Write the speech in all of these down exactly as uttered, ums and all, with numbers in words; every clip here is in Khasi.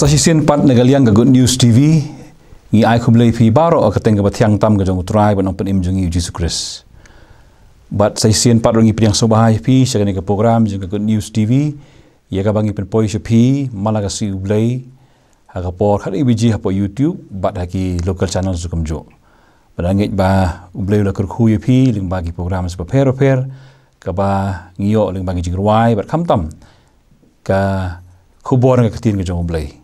Sa shisien pat na ka liang ka Good News T V, ngi ai khublei phi baroh ka kyrteng kaba thiang tam ka jong U Trai bad Nongpynim jong ngi U Jisu Khrist. Bad sa shisien pat ruh ngi pdiang sngewbha ïa phi sha kane ka program jong ka Good News T V, ïa kaba ngi pynpoi sha phi man la ka sngi U Blei ha ka por khatar baje hapoh YouTube bad ha ki local channels kumjuh. Bad nga ngeit ba U Blei u la kyrkhu ïa phi lyngba ki program bapher bapher kaba ngi ïoh lyngba ki jingrwai bad khamtam ka khubor na ka ktien ka jong U Blei.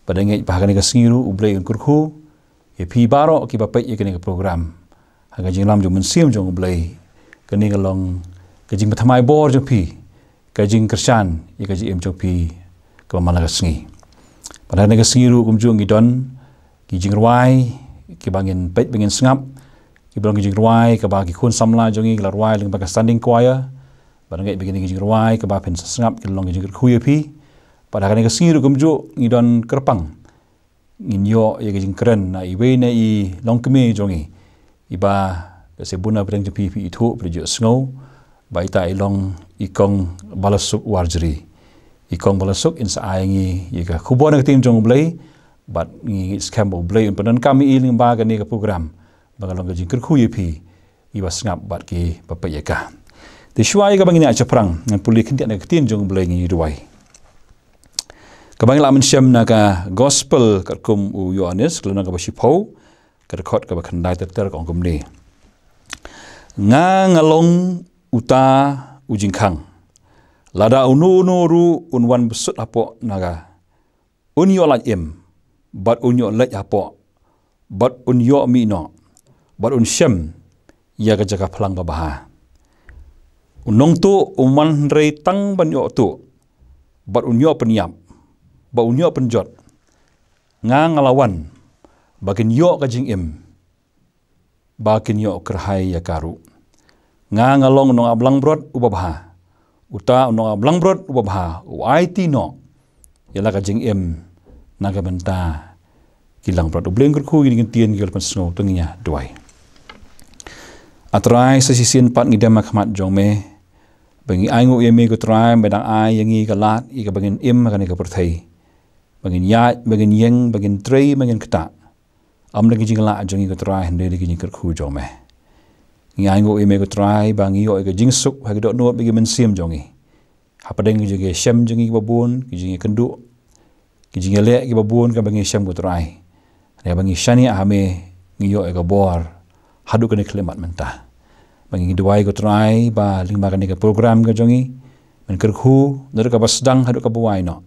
Bad nga ngeit ba ha kane ka sngi ruh U Blei un kyrkhu ïa phi baroh kiba peit ïa kane ka program ha ka jingïalam jong U Mynsiem jong U Blei. Kane ka long ka jingpynthymmai bor jong phi, ka jingkyrshan ïa ka jingim jong phi kaba man la ka sngi. Bad ha kane ka sngi ruh kumjuh ngi don ki jingrwai kiba ngin peit ba ngin sngap, kiba long ki jingrwai kaba ki khun samla jong ngi ki la rwai lyngba ka standing choir. Bad nga ngeit ba kine ki jingrwai kaba phin sngap ki long ki jingkyrkhu ïa phi. Bad ha kane ka sngi ruh kumjuh ngi don kyrpang ngin ïoh ïa ka jingkren na iwei na i longkmie jong ngi, iba ka seh bun na pdeng jong phi phi ithuh phi la ju sngew ba ita i long i Kong Balasuk Warjri. I Kong Balasuk in sa ai ngi ïa ka khubor na ka ktien jong U Blei. Bad ngi skhem ba U Blei un pyndonkam ïa i lyngba kane ka program ba ka long ka jingkyrkhu ïa phi, iba sngap bad kiba peit ïa ka. Te shuwa ïa kaba ngin ïa shaphrang ngan pule khyndiat na ka ktien jong U Blei, ngi duwai. Kaba ngi la mynsiem na ka Gospel katkum u Ïoannis, ka lynnong kaba shiphew, ka dkhot kaba khyndai ter ter, ka ong kumne: Nga nga long uta u jingkhang. Lada uno uno ruh un wan bsut hapoh na nga, un ïoh lait im, bad un ïoh leit hapoh, bad un ïoh mih noh, bad un shem ïa ka jaka phlang babha. U nongtuh um wan hynrei tang ban ïoh tuh, bad un ïoh pynïap, bad un ïoh pynjot. Nga nga la wan ba kin ïoh ka jingim, ba kin ïoh kyrhai ïa ka ruh. Nga nga long u nongaplangbrot uba bha. Uta u nongaplangbrot uba bha u aiti noh ïa la ka jingim na ka bynta ki langbrot. U Blei un kyrkhu ïa kine ki ktien kiba la pynsngew, to ngin ïa duwai. A Trai, sa shisien pat ngi dem ha khmat jong me, ba ngi ainguh ïa me ko Trai, me dang ai ïa ngi ka lad ïa kaba ngin im ha kane ka pyrthei, ba ngin ïaid, ba ngin ïeng, ba ngin trei, ba ngin ktah. Ym da ki jinglah jong ngi ko Trai, hynrei da ki jingkyrkhu jong me. Ngi ainguh ïa me ko Trai ba ngi ïoh ïa ka jingsuk ha ki dohnud bad ki mynsiem jong ngi. Hapdeng ki jingïashem jong ngi kiba bun, ki jingïakynduh, ki jingïaleh kiba bun kaba ngi shem ko Trai, hynrei ba ngi shaniah ha me, ngi ïoh ïa ka bor haduh kane ka khyllipmat mynta. Ba ngi duwai ko Trai ba lyngba kane ka program ka jong ngi, men kyrkhu naduh kaba sdang haduh kaba wai noh,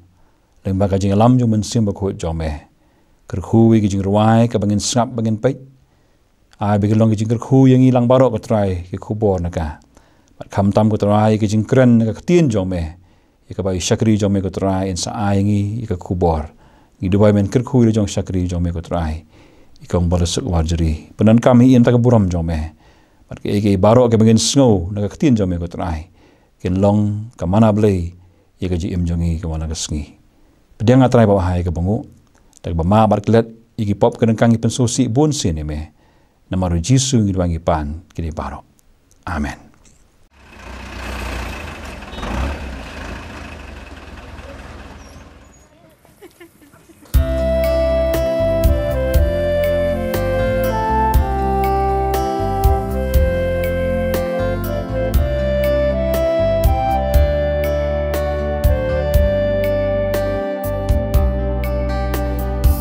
lyngba ka jingïalam jong u Mynsiem Bakhuid jong me. Kyrkhu ïa ki jingrwai kaba ngin sngap, ba ngin peit. Ai ba ki long ki jingkyrkhu ïa ngi lang baroh ko Trai ki khubor na ka. Bad khamtam ko Trai ïa ki jingkren na ka ktien jong me, ïa kaba i shakri jong me ko Trai in sa ai ïa ngi ïa ka khubor. Ngi duwai men kyrkhu ïa la jong shakri jong me ko Trai, i Kong Balasuk Warjri. Pyndonkam ïa i na ka bynta ka burom jong me. Bad kiei kiei baroh kiba ngin sngew na ka ktien jong me ko Trai, kin long ka mana Blei ïa ka jingim jong ngi ka man la ka sngi. Pdiang, a Trai, ba ha ïa kaba nguh, da kaba map bad klet ïa ki pop, ki ryngkang, ki pynsngewsih bun sien ïa me. Namar u Jisu ngi duwai, ngi pan kine baroh. Amen.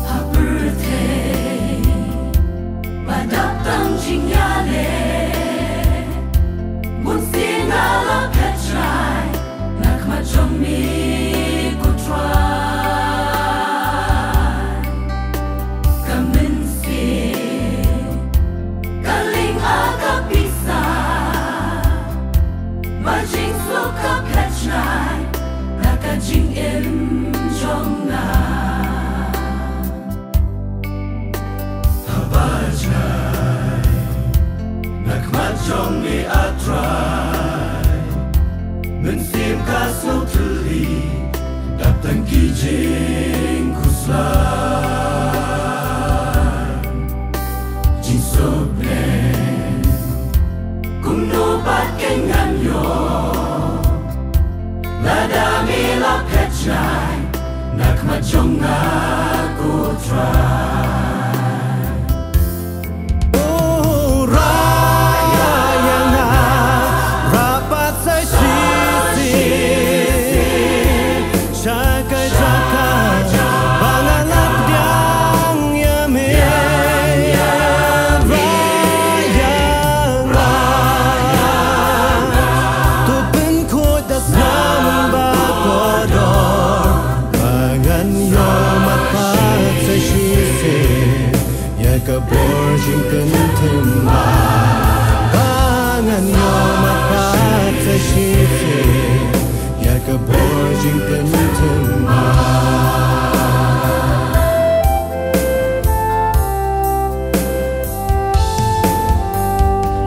Ha pyrthei ba dap tang jingïaleh, bun sien nga la phet shai na khmat jong me ko Trai. Ka mynsiem ka ling ha ka pisa, ba jingsuk ka phet shai na ka jingim jong nga. Haba jngai na khmat jong me, a Trai, mynsiem ka sngewthuh hi, dap tang ki jingkhuslai. Jingsuk ne kumno pat kan ngan ïoh, lada me la phet shai na khmat Oh, rah ïa nga, rah pat sa shisien sha ka jaka ba nga la pdiang ïa me. Rah ïa nga, to pynkhuid da snam ba kordor, ba ngan ïohmat pat sa shisien ïa ka bor jingpynthymmai. Ba ngan ïohmat pat sa shisien ïa ka bor jingpynthymmai.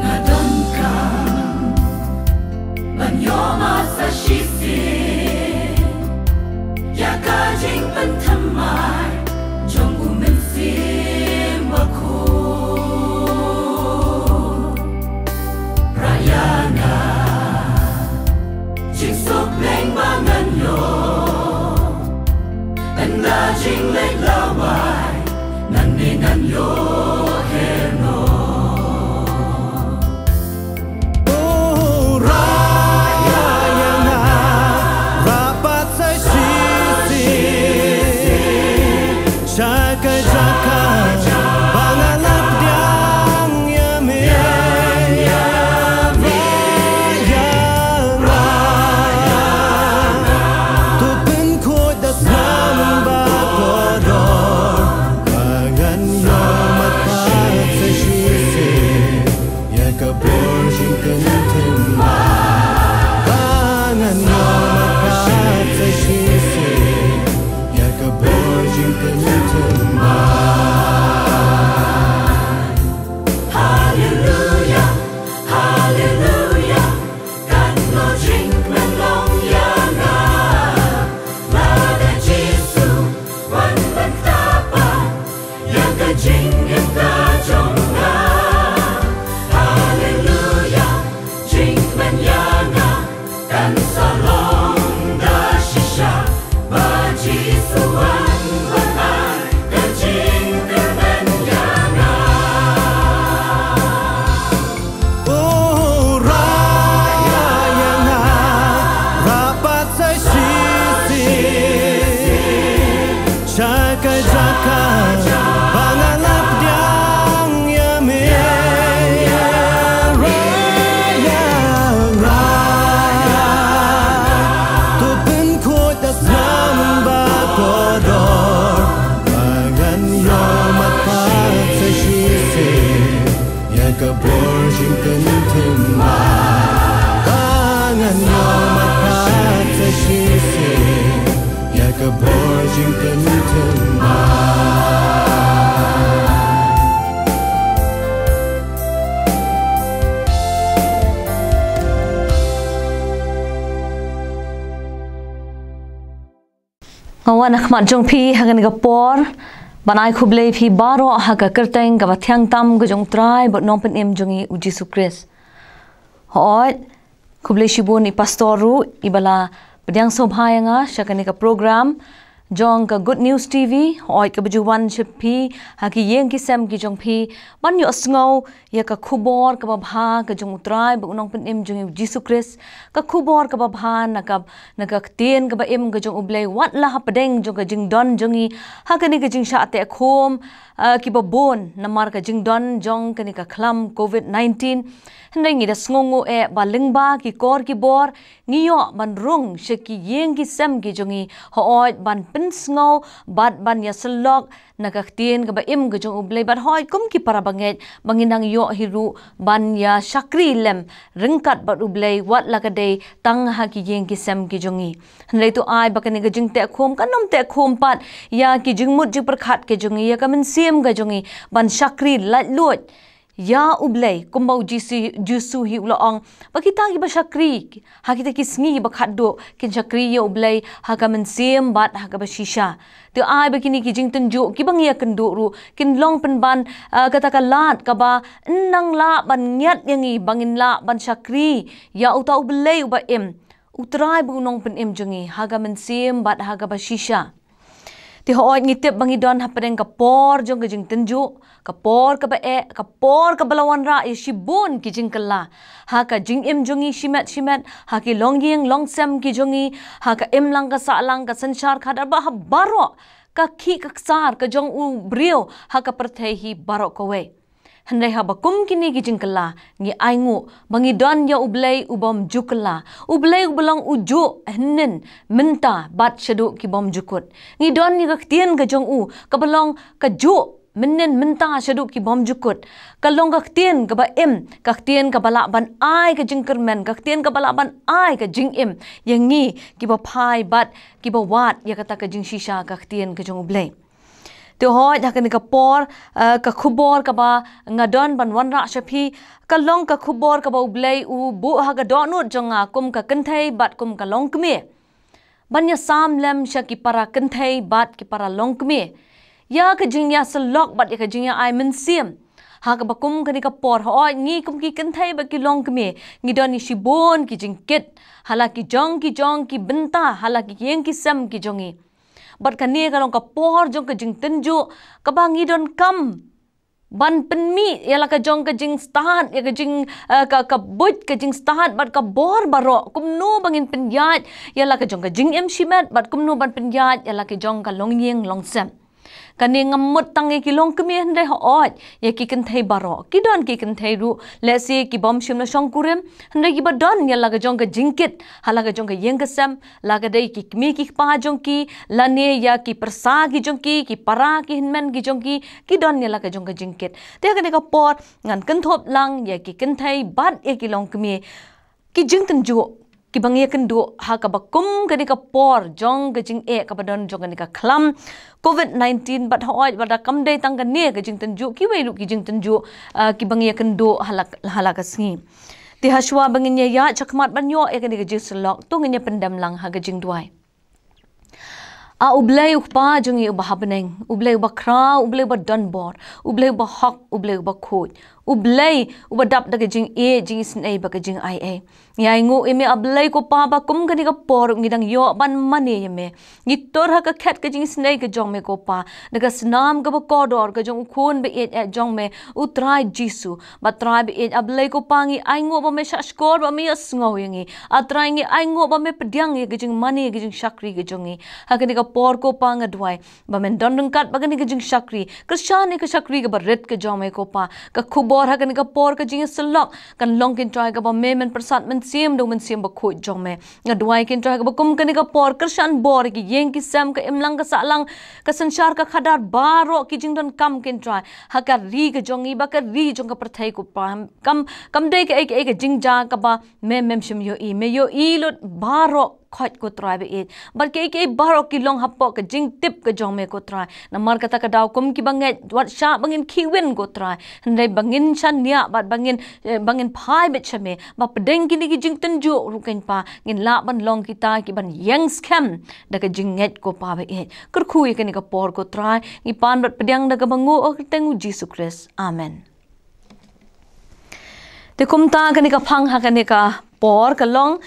Nga donkam ban ïohmat sa shisien ïa ka jingpynthymmai jong U Mynsiem Bakhuid. Rah ïa nga jingsuk leng ba ngan ïoh, ynda jingleh lawei nangne ngan ïoh herno. Oh, rah ïa nga, rah pat sa shisien sha ka jaka ba nga la pdiang ïa me. Rah ïa nga, to pynkhuid da snam ba kordor, ba ngan ïohmat pat sa shisien ïa ka bor jingpynthymmai. Ba ngan ïohmat pat sa shisien ïa ka bor jingpynthymmai. Haleluya, haleluya, katno jingkmen long ïa nga, lada Jisu wan ban ktah pat ïa ka jingim ka jong nga. Haleluya, jingkmen ïa nga kan sa long da shisha, ba Jisu wan ban ai ka jingkyrmen ïa nga. Oh, rah ïa nga, rah pat sa shisien sha ka jaka ba nga la pdiang ïa me. Rah ïa nga, to pynkhuid da snam ba kordor, ba ngan ïohmat pat sa shisien ïa ka bor jingpynthymmai. Ba ngan ïohmat pat sa shisien ïa ka bor jingpynthymmai. Nga wan ha khmat jong phi ha kane ka por ban ai khublei phi baroh ha ka kyrteng kaba thiang tam ka jong U Trai bad Nongpynim jong ngi U Jisu Khrist. Hooid, khublei shibun i pastor ruh iba la pdiang sngewbha ïa nga sha kane ka program jong ka Good News T V. Hooid, kaba ju wan sha phi ha ki ïing ki sem ki jong phi ban ïohsngew ïa ka khubor kaba bha ka jong U Trai bad U Nongpynim jong ngi U Jisu Khrist, ka khubor kaba bha na ka, na ka ktien kaba im ka jong U Blei, wat la hapdeng jong ka jingdon jong ngi ha kane ka jingshah teh khum, ah, kiba bun namar ka jingdon jong kane ka khlam covid nineteen. Hynrei ngi da sngewnguh eh ba lyngba ki kor ki bor ngi ïoh ban rung sha ki ïing ki sem ki jong ngi, hooid, ban pynsngew bad ban ïasyllok na ka ktien kaba im ka jong U Blei, bad hooid, kum ki para bangeit ba ngin nang ïoh hi ruh ban ïa shakri lem ryngkat bad U Blei wat la ka dei tang ha ki ïing ki sem ki jong ngi. Hynrei to ai ba kane ka jingteh khum kan ym teh khum pat ïa ki jingmut jingpyrkhat ki jong ngi, ïa ka mynsiem ka jong ngi ban shakri laitluid ïa U Blei, kumba U Jisu, Jisu hi u la ong ba kita kiba shakri ha kita ki sngi ba khatduh kin shakri ïa U Blei ha ka mynsiem bad ha kaba shisha. To ai ba kine ki jingtynjuh kiba ngi ïakynduh ruh kin long pynban, ah, kata ka lad kaba nang lah ban ngiat ïa ngi ba ngin lah ban shakri ïa uta U Blei uba im, U Trai bad U Nongpynim jong ngi ha ka mynsiem bad ha kaba shisha. Te hooid ngi tip ba ngi don hapdeng ka por jong ka jingtynjuh, ka por kaba eh, ka por kaba la wanrah ïa shibun ki jingkylla ha ka jingim jong ngi shimet shimet, ha ki longïing longsem ki jong ngi, ha ka imlang ka sahlang, ka synshar khadar, bad ha baroh ka khih ka ksar ka jong u briew ha ka pyrthei hi baroh kawei. Hynrei haba kum kine ki jingkylla, ngi ainguh ba ngi don ïa U Blei u bym ju kylla, U Blei uba long u juh hynnin mynta bad shaduh ki bym ju kut. Ngi don ïa ka ktien ka jong u kaba long ka juh mynnin mynta shaduh ki bym ju kut. Ka long ka ktien kaba im, ka ktien kaba lah ban ai ka jingkyrmen, ka ktien kaba lah ban ai ka jingim ïa ngi kiba phai bad kiba wad ïa kata ka jingshisha ka ktien ka jong U Blei. Te hooid ha kane ka por, eh, ka khubor kaba nga don ban wanrah sha phi ka long ka khubor kaba U Blei u buh ha ka dohnud jong nga kum ka kynthei bad kum ka longkmie, ban ïasam lem sha ki para kynthei bad ki para longkmie ïa ka jingïasyllok bad ïa ka jingïa-ai mynsiem. Ha kaba kum kane ka por, hooid ngi kum ki kynthei bad ki longkmie ngi don ïa shibun ki jingkit ha la ki jong ki jong ki bynta, ha la ki ïing ki sem ki jong ngi. Bad kane ka long ka por jong ka jingtynjuh kaba ngi donkam ban pynmih ïa la ka jong ka jingstad, ïa ka jing, eh, ka, ka buit ka jingstad bad ka bor baroh, kumno ba ngin pynïaid ïa la ka jong ka jingim shimet bad kumno ban pynïaid ïa la ka jong ka longïing longsem. Kane ngam mut tang ïa ki longkmie hynrei hooid ïa ki kynthei baroh. Ki don ki kynthei ruh lehse ki bym shym la shongkurim, hynrei kiba don ïa la ka jong ka jingkit ha la ka jong ka ïing ka sem, la ka dei ki kmie ki kpa jong ki, lane ïa ki pyrsa ki jong ki, ki para ki hynmen ki jong ki, ki don ïa la ka jong ka jingkit. Te ha kane ka por ngan kynthup lang ïa ki kynthei bad ïa ki longkmie, ki jingtynjuh kiba ngi ïakynduh ha kaba kum kane ka por jong ka jingeh kaba don jong kane ka khlam covid nineteen, bad hooid wat la kam dei tang kane ka jingtynjuh, kiwei ruh ki jingtynjuh, ah, kiba ngi ïakynduh ha la, ha la ka sngi. Te hashwa ba ngin ïaid shakhmat ban ïoh ïa kane ka jingsyllok, to ngin ïa pyndem lang ha ka jingduwai. A U Blei U Kpa jong ngi uba ha bneng, U Blei uba khraw, U Blei uba donbor, U Blei uba hok, U Blei uba khuid, U Blei uba dap da ka jingïeit, jingisynei bad ka jingaiei. Ngi ainguh ïa me A Blei ko Pa ba kum kane ka por ngi dang ïoh ban mane ïa me. Ngi tur ha ka khet ka jingisynei ka jong me ko Pa, da ka snam kaba kordor ka jong u Khun ba ïeit eh jong me, U Trai Jisu. Bad Trai ba ïeit A Blei ko Pa, ngi ainguh ba me shahshkor, ba me ïohsngew ïa ngi. A Trai, ngi ainguh ba me pdiang ïa ka jingmane, ïa ka jingshakri ka jong ngi. Ha kane ka por ko Pa nga duwai ba men don ryngkat bad kane ka jingshakri. Kyrshan ïa ka shakri kaba rit ka jong me ko Pa. Ka khubor ha kane ka por ka jingïasyllok kan long kynroi kaba me men pyrsad mynsiem da u Mynsiem Bakhuid jong me. Nga duwai kynroi kaba kum kane ka por, kyrshan bor ïa ki ïing ki sem, ka imlang ka sahlang, ka synshar ka khadar, baroh ki jingdonkam kynroi ha ka ri ka jong ngi bad ka ri jong ka pyrthei ko Pa. Kam, kam dei kaei kaei ka jingjia kaba me mem shym ïohi. Me ïohi lut baroh khoit ko Trai ba ïeit. Bad kaei kaei baroh ki long hapoh ka jingtip ka jong me ko Trai. Namar kata ka daw kum kiba ngeit wat shah ba ngin khih win ko Trai, hynrei ba ngin shaniah bad ba ngin, eh, ba ngin phai beit sha me, ba pdeng kine ki jingtynjuh ruh kein Pa ngin lah ban long kita kiban ïeng skhem da ka jingngeit ko Pa ba ïeit. Kyrkhu ïa kane ka por ko Trai, ngi pan bad pdiang da kaba nguh ha ka kyrteng U Jisu Khrist. Amen. Te kumta kane ka phang ha kane ka por ka long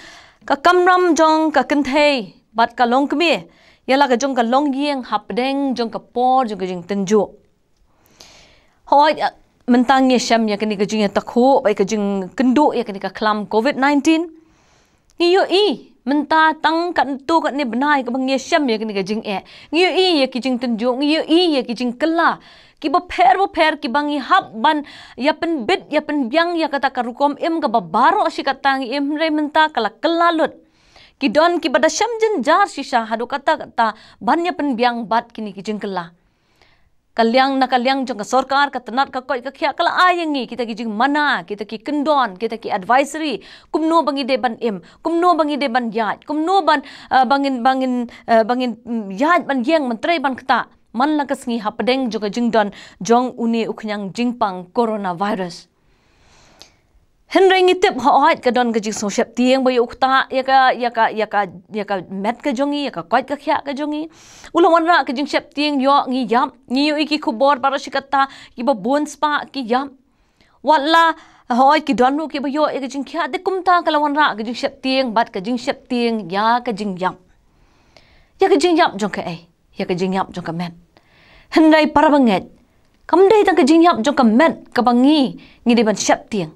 ka kamram jong ka kynthei bad ka longkmie ïa la ka jong ka longïing hapdeng jong ka por jong ka jingtynjuh. Hooid, mynta ngi ïashem ïa kane ka jingïatakhuh bad ka jingkynduh ïa kane ka khlam covid nineteen. Ngi ïohi mynta tang katto katne bnai kaba ngi ïashem ïa kane ka jingeh. Ngi ïohi ïa ki jingtynjuh, ngi ïohi ïa ki jingkylla kiba pher ba pher kiba ngi hap ban ïa pynbit ïa pynbiang ïa kata ka rukom im kaba baroh shi katta ngi im, hynrei mynta ka la kylla lut. Ki don kiba da shem jynjar shisha haduh katta katta ban ïa pynbiang bad kine ki jingkylla. Ka liang na ka liang jong ka sorkar, ka tnat ka koit ka khiah ka la ai ïa ngi kita ki jingmana, kita ki kyndon, kita ki advisory, kumno ba ngi dei ban im, kumno ba ngi dei ban ïaid, kumno ban, eh, ba ngin, ba ngin, eh, ba ngin, mm, ïaid ban ïeng, ban trei ban ktah man la ka sngi hapdeng jong ka jingdon jong une u khñiang jingpang coronavirus. Hynrei ngi tip hooid ka don ka jingsngewsheptieng ba ïa u ktah ïa ka, ïa ka, ïa ka, ïa ka met ka jong ngi, ïa ka koit ka khiah ka jong ngi. U la wanrah ka jingsheptieng, ïoh ngi ïap, ngi ïohi ki khubor baroh shi katta kiba bun spah ki ïap. Wat la hooid ki don ruh kiba ïoh ïa ka jingkhiah, te kumta ka la wanrah ka jingsheptieng bad ka jingsheptieng ïa ka jingïap. Ïa ka jingïap jong kaei? ïa ka jingïap jong ka met. Hynrei para bangeit, kam dei tang ka jingïap jong ka met kaba ngi, ngi dei ban sheptieng.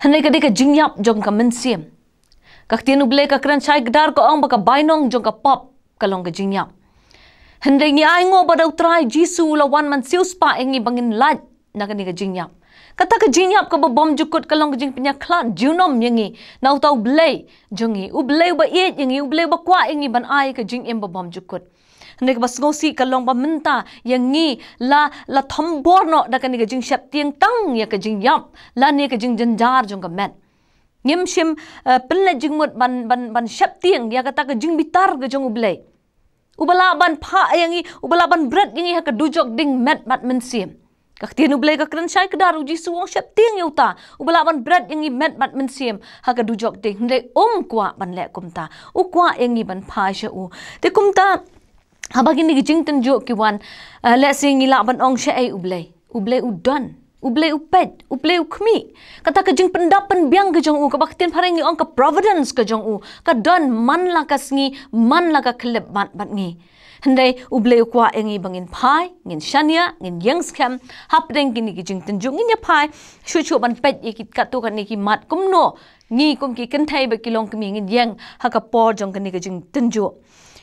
Hynrei ka dei ka jingïap jong ka mynsiem. Ka ktien U Blei ka kren shai kdar ka ong ba ka bainong jong ka pop ka long ka jingïap. Hynrei ngi ai nguh ba da U Trai Jisu u la wan ban siewspah ïa ngi ba ngin lait na kane ka jingïap. Kata ka jingïap kaba bymjukut ka long ka jingpynïakhlad junom ïa ngi na uta U Blei jong ngi, U Blei uba ïeit ïa ngi, U Blei uba kwah ïa ngi ban ai ka jingim ba bymjukut. Hynrei kaba sngewsih ka long ba mynta ïa ngi la, la thombor noh da kane ka jingsheptieng tang ïa ka jingïap lane ka jingjynjar jong ka met. Ngim shym, eh, pynleit jingmut ban, ban, ban sheptieng ïa kata ka jingbitar ka jong U Blei. Uba lah ban phah ïa ngi, uba lah ban bret ïa ngi ha ka dujok ding met bad mynsiem. Ka ktien U Blei ka kren shai kdar, U Jisu u ong sheptieng ïa uta uba lah ban bret ïa ngi met bad mynsiem ha ka dujok ding. Hynrei um kwah ban leh kumta. U kwah ïa ngi ban phai sha u. Te kumta, haba kine ki jingtynjuh ki wan, eh, lehse ngi lah ban ong shaei U Blei. U Blei u don. U Blei u peit, U Blei u khmih. Kata ka jingpyndap pynbiang ka jong u, kaba ktien phareng ngi ong ka providence ka jong u, ka don man la ka sngi, man la ka khyllipmat bad ngi. Hynrei U Blei u kwah ïa ngi ba ngin phai, ngin shaniah, ngin ïeng skhem hapdeng kine ki jingtynjuh, ngin ïa phai shuh shuh ban peit ïa ki katto katne ki mat kumno ngi kum ki kynthei bad ki longkmie ngin ïeng ha ka por jong kane ka jingtynjuh.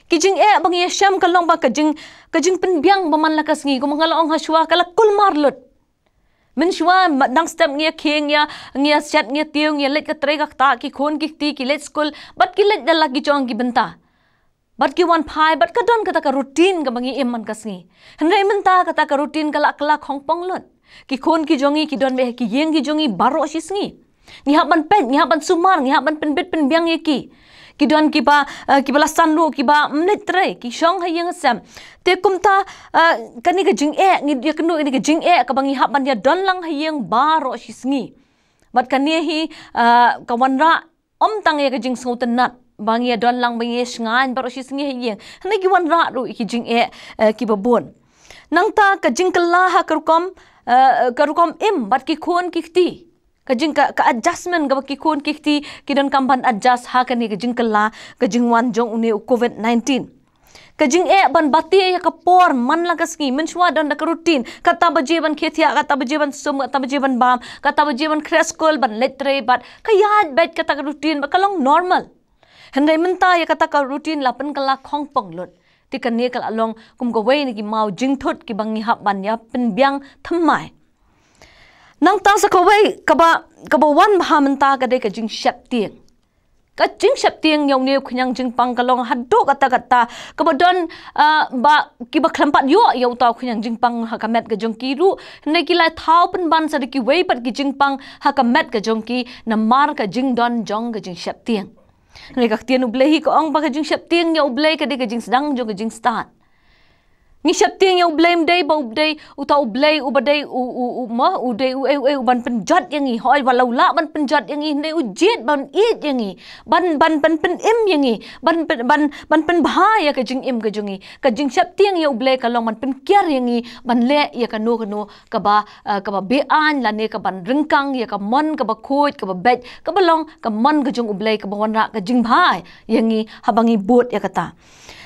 Ki jingeh ba ngi ïa shem ka long ba ka jing, ka jingpynbiang ba man la ka sngi, kumba nga la ong ha shuwa, ka la kulmar lut. Mynshuwa ma-, dang step ngi ïa khie, ngi ïa, ngi ïa shet, ngi ïa tiew, ngi ïa leit ka trei ka ktah, ki khun ki kti ki leit skul, bad ki leit da la ki jong ki bynta. Bad ki wan phai, bad ka don kata ka routine kaba ngi im man ka sngi. Hynrei mynta kata ka routine ka la kylla khongpong lut. Ki khun ki jong ngi ki don beit ha ki ïing ki jong ngi baroh shi sngi. Ngi hap ban peit, ngi hap ban sumar, ngi hap ban pynbit pynbiang ïa ki. Ki don kiba, eh, kiba la san ruh, kiba ym leit trei, ki shong ha ïing ha sem. Te kumta, eh, kane ka jingeh, ngi ïakynduh kane ka jingeh kaba ngi hap ban ïadon lang ha ïing baroh shi sngi. Bad kane hi, eh, ka wanrah ym tang ïa ka jingsngewtynnat ba ngi ïadon lang, ba ngi ïashngaiñ baroh shi sngi ha ïing. Hynrei ki wanrah ruh ïa ki jingeh, eh, kiba bun. Nangta ka jingkylla ha ka rukom, eh, ka rukom im bad ki khun ki kti. Ka jing ka, ka adjustment kaba ki khun ki kti ki donkam ban adjust ha kane ka jingkylla ka jingwan jong une u covid nineteen. Ka jingeh ban batai ïa ka por man la ka sngi, mynshuwa don da ka routine, kata baje ban khie thiah, kata baje ban sum, kata baje ban bam, kata baje ban khreh skul, ban leit trei, bad ka ïaid beit kata ka routine, bad ka long normal. Hynrei mynta ïa kata ka routine la pynkylla khongpong lut. Te kane ka la long kum kawei na ki maw jingthut kiba ngi hap ban ïa pynbiang thymmai. Nangta sa kawei kaba, kaba wan bha mynta ka dei ka jingsheptieng. Ka jingsheptieng ïa une u khñiang jingpang ka long haduh katta katta, kaba don, ah, ba kiba khlem pat ïoh ïa uta u khñiang jingpang ha ka met ka jong ki ruh, hynrei ki la thaw pynban sa da kiwei pat ki jingpang ha ka met ka jong ki namar ka jingdon jong ka jingsheptieng. Hynrei ka ktien U Blei hi ka ong ba ka jingsheptieng ïa U Blei ka dei ka jingsdang jong ka jingstad. Ngi sheptieng ïa U Blei ym dei ba u dei uta U Blei uba dei u, u, u, ma, u dei uei uei uban pynjot ïa ngi. Hooid, wat la u lah ban pynjot ïa ngi, hynrei u jied ban ïeit ïa ngi, ban, ban, ban pynim ïa ngi, ban, ban, ban, ban pynbha ïa ka jingim ka jong ngi. Ka jingsheptieng ïa U Blei ka long ban pynkiar ïa ngi ban leh ïa kano kano kaba, eh, kaba be-aiñ lane kaban ryngkang ïa ka mon kaba khuid, kaba beit, kaba long ka mon ka jong U Blei, kaba wanrah ka jingbha ïa ngi haba ngi bud ïa kata.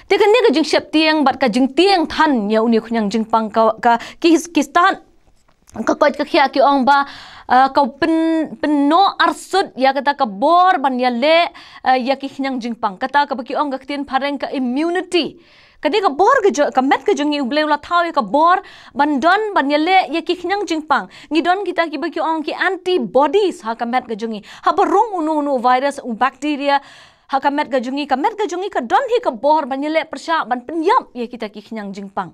Te kane ka jingsheptieng bad ka jingtieng than ïa une u khñiang jingpang ka, ka, ki, ki stad ka koit ka khiah ki ong ba, ah, ka pyn, pynnoh arsut ïa kata ka bor ban ïaleh, ah, ïa ki khñiang jingpang. Kata kaba ki ong ka ktien phareng ka immunity. Ka dei ka bor ka jong, ka met ka jong ngi U Blei u la thaw ïa ka bor ban don ban ïaleh ïa ki khñiang jingpang. Ngi don kita kiba ki ong ki antibodies ha ka met ka jong ngi. Haba rung uno uno u virus, u bacteria ha ka met ka jong ngi, ka met ka jong ngi ka don hi ka bor ban ïaleh pyrshah, ban pynïap ïa kita ki khñiang jingpang.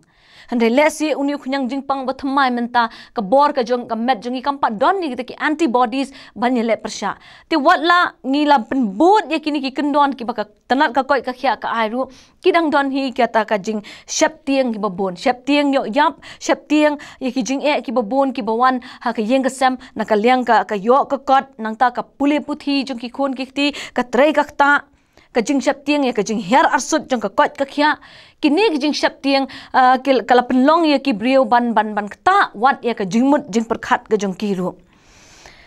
Hynrei lehse une u khñiang jingpang ba thymmai mynta, ka bor ka jong ka met jong ngi kam pat don ïa kita ki antibodies ban ïaleh pyrshah. Te wat la ngi la pynbud ïa kine ki kyndon kiba ka tnat ka koit ka khiah ka ai ruh, ki dang don hi kata ka jingsheptieng kiba bun, sheptieng ïoh ïap, sheptieng ïa ki jingeh kiba bun kiba wan ha ka ïing ka sem, na ka liang ka, ka ïoh ka kot, nangta ka pule puthi jong ki khun ki kti, ka trei ka ktah, ka jingsheptieng ïa ka jinghiar arsut jong ka koit ka khiah. Kine ki jingsheptieng, ah, ki, ka la pynlong ïa ki briew ban, ban, ban ktah wat ïa ka jingmut jingpyrkhat ka jong ki ruh.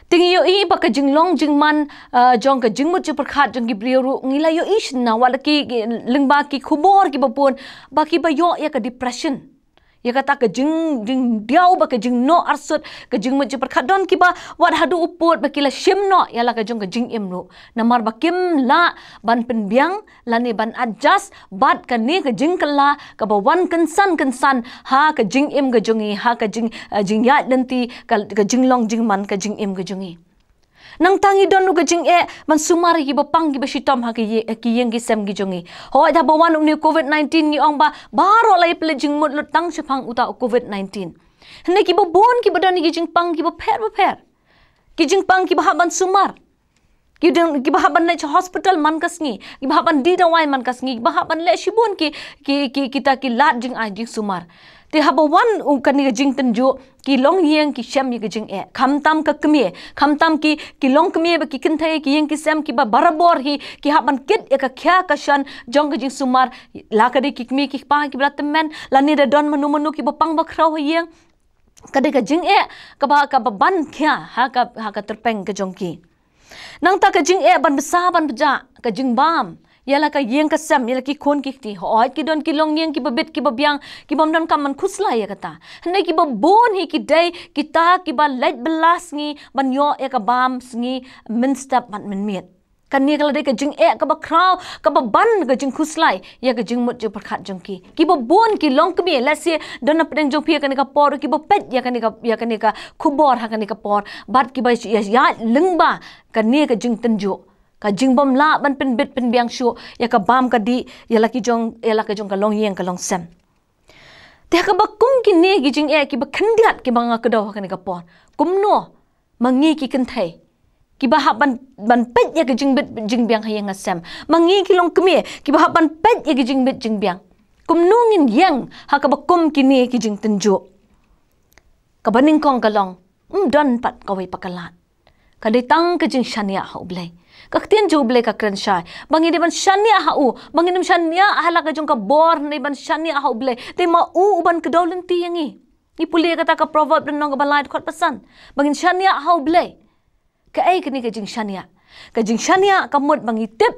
Te ngi ïohi ba ka jinglong jingman, ah, jong ka jingmut jingpyrkhat jong ki briew ruh ngi la ïohi shynna wat la ki, ki lyngba ki khubor kiba bun ba kiba ïoh ïa ka depression. Ïa kata ka jing, jingdiaw bad ka jingnoh arsut, ka jingmut jingpyrkhat, don kiba wat haduh u pud ba ki la shim noh ïa la ka jong ka jingim ruh. Namar ba kim lah ban pynbiang lane ban adjust bad kane ka jingkylla kaba wan kynsan kynsan ha ka jingim ka jong ngi, ha ka jing, eh, jingïaid lynti, ka, ka jinglong jingman ka jingim ka jong ngi. Nangta ngi don ruh ka jingeh ban sumar ïa kiba pang kiba shitom ha ki ïe-, ki ïing ki sem ki jong ngi. Hooid, haba wan une u covid nineteen ngi ong ba baroh la ïapynleit jingmut lut tang shaphang uta u covid nineteen. Hynrei kiba bun kiba don ïa ki jingpang kiba pher ba pher. Ki jingpang kiba hap ban sumar. Ki don, kiba hap ban leit sha hospital man ka sngi, kiba hap ban die dawai man ka sngi, kiba hap ban leh shibun ki, ki, ki, kita ki lad jingai jingsumar. Te haba wan u kane ka jingtynjuh, ki longïing ki shem ïa ka jingeh. Khamtam ka kmie, khamtam ki, ki longkmie bad ki kynthei, ki ïing ki sem kiba barabor hi ki hap ban kit ïa ka khia ka shan jong ka jingsumar. La ka dei ki kmie ki kpa kiba la tymmen, lane da don mano mano kiba pang bakhraw ha ïing. Ka dei ka jingeh kaba, kaba ban khia ha ka, ha ka tyrpeng ka jong ki. Nangta ka jingeh ban bsa ban bjah, ka jingbam ïa la ka ïing ka sem, ïa la ki khun ki kti. Hooid, ki don ki longïing kiba bit kiba biang, kibym donkam ban khuslai ïa kata. Hynrei kiba bun hi ki dei kita kiba leit bylla sngi ban ïoh ïa ka bam sngi mynstep bad mynmiet. Kane ka la dei ka jingeh kaba khraw, kaba ban ka jingkhuslai ïa ka jingmut jingpyrkhat jong ki. Kiba bun ki longkmie, let's say, don na pdeng jong phi ha kane ka por, kiba peit ïa kane ka, ïa kane ka khubor ha kane ka por, bad kiba ïa, ïa lyngba kane ka jingtynjuh, ka jingbym lah ban pynbit pynbiang shuh ïa ka bam ka dih ïa la ki jong, ïa la ka jong ka longïing ka longsem. Te ha kaba kum kine ki jingeh kiba khyndiat kiba nga kdew ha kane ka por, kumno ma ngi ki kynthei kiba hap ban, ban peit ïa ka jingbit jingbiang ha ïing ha sem, ma ngi ki longkmie kiba hap ban peit ïa ka jingbit jingbiang, kumno ngin ïeng ha kaba kum kine ki jingtynjuh? Kaba nyngkong ka long, ym don pat kawei pat ka lad. Ka dei tang ka jingshaniah ha U Blei. Ka ktien jong U Blei ka kren shai ba ngi dei ban shaniah ha U, ba ngin ym shaniah ha la ka jong ka bor, hynrei ban shaniah ha U Blei. Te ma U u ban kdew lynti ïa ngi. Ngi pule kata ka Proverb lynnong kaba lai dkhot ba san, ba ngin shaniah ha U Blei. Kaei kane ka jingshaniah? Ka jingshaniah ka mut ba ngi tip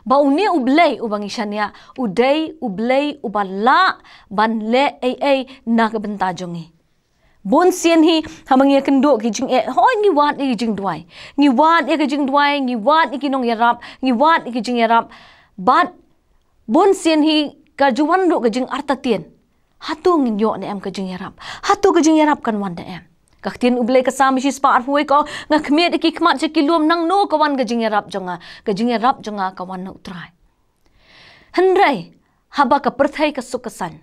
ba une U Blei uba ngi shaniah u dei U Blei uba lah ban leh ei ei na ka bynta jong ngi. Bun sien hi haba ngi ïakynduh ki jingeh, hooid, ngi wad ïa ki jingduwai, ngi wad ïa ki jingduwai, ngi wad ïa ki nongïarap, ngi wad ïa ki jingïarap. Bad bun sien hi ka ju wan ruh ka jingartatien. Hato ngin ïoh ne em ka jingïarap? Hato ka jingïarap kan wan ne em? Ka ktien U Blei ka Salm shispah arphew wei ka ong, nga khmied ïa ki khmat sha ki lum, nangno ka wan ka jingïarap jong nga? Ka jingïarap jong nga ka wan na U Trai. Hynrei haba ka pyrthei ka suk ka saiñ,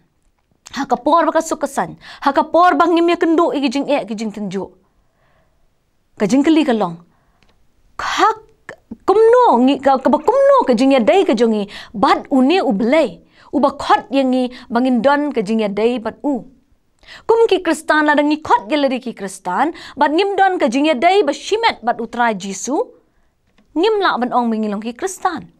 ha ka por ba ka suk ka saiñ, ha ka por ba ngim ïakynduh ïa ki jingeh ki jingtynjuh, ka jingkylli ka long, ha kumno ngi, ka, kaba kumno ka jingïadei ka jong ngi bad une U Blei uba khot ïa ngi ba ngin don ka jingïadei bad U? Kum ki Khristan, lada ngi khot ïalade ki Khristan bad ngim don ka jingïadei ba shimet bad U Trai Jisu, ngim lah ban ong ba ngi long ki Khristan.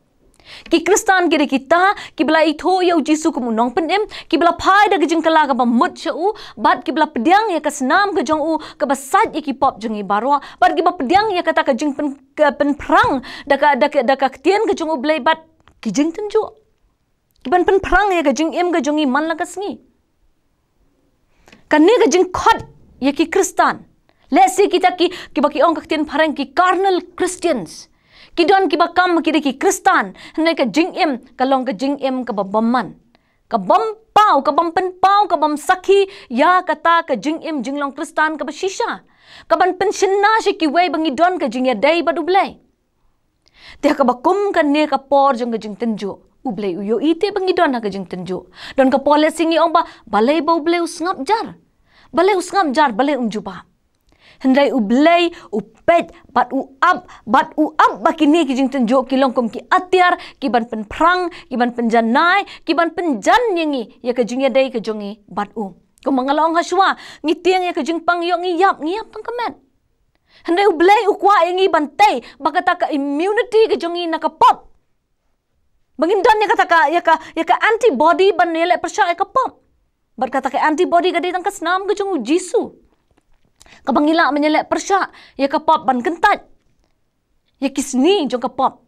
Ki Khristan ki dei kita kiba la ithuh ïa U Jisu kum U Nongpynim, kiba la phai da ka jingkylla kaba mut sha U, bad kiba la pdiang ïa ka snam ka jong U kaba sait ïa ki pop jong ngi baroh, bad kiba pdiang ïa kata ka jingpyn, ka pynphrang da ka, da ka, da ka ktien ka jong U Blei bad ki jingtynjuh, kiban pynphrang ïa ka jingim ka jong ngi man la ka sngi. Kane ka jingkhot ïa ki Khristan, lehse kita ki, kiba ki ong ka ktien phareng ki carnal Christians, ki don kiba kam ki dei ki Khristan, hynrei ka jingim ka long ka jingim kaba bymman, ka bym paw, ka bym pynpaw, ka bym sakhi ïa kata ka jingim jinglong Khristan kaba shisha, kaban pynshynna sha kiwei ba ngi don ka jingïadei bad U Blei. Te ha kaba kum kane ka por jong ka jingtynjuh, U Blei u ïohi te ba ngi don ha ka jingtynjuh. Don ka por lehse ngi ong ba balei ba U Blei u sngap jar, balei u sngap jar, balei um jubab. Hynrei U Blei u peit bad u ap, bad u ap ba kine ki jingtynjuh ki long kum ki atiar kiban pynphrang, kiban pynjanai, kiban pynjan ïa ngi ïa ka jingïadei ka jong ngi bad U. Kumba nga la ong hashwa, ngi tieng ïa ka jingpang ïoh ngi ïap, ngi ïap tang ka met. Hynrei U Blei u kwah ïa ngi ban tei bad kata ka immunity ka jong ngi na ka pop, ba ngin don ïa kata ka, ïa ka, ïa ka antibody ban ïaleh pyrshah ïa ka pop. Bad kata ka antibody ka dei tang ka snam ka jong U Jisu. Kaba ngi lah ban ïaleh pyrshah ïa ka pop ban kyntait ïa ki sni jong ka pop,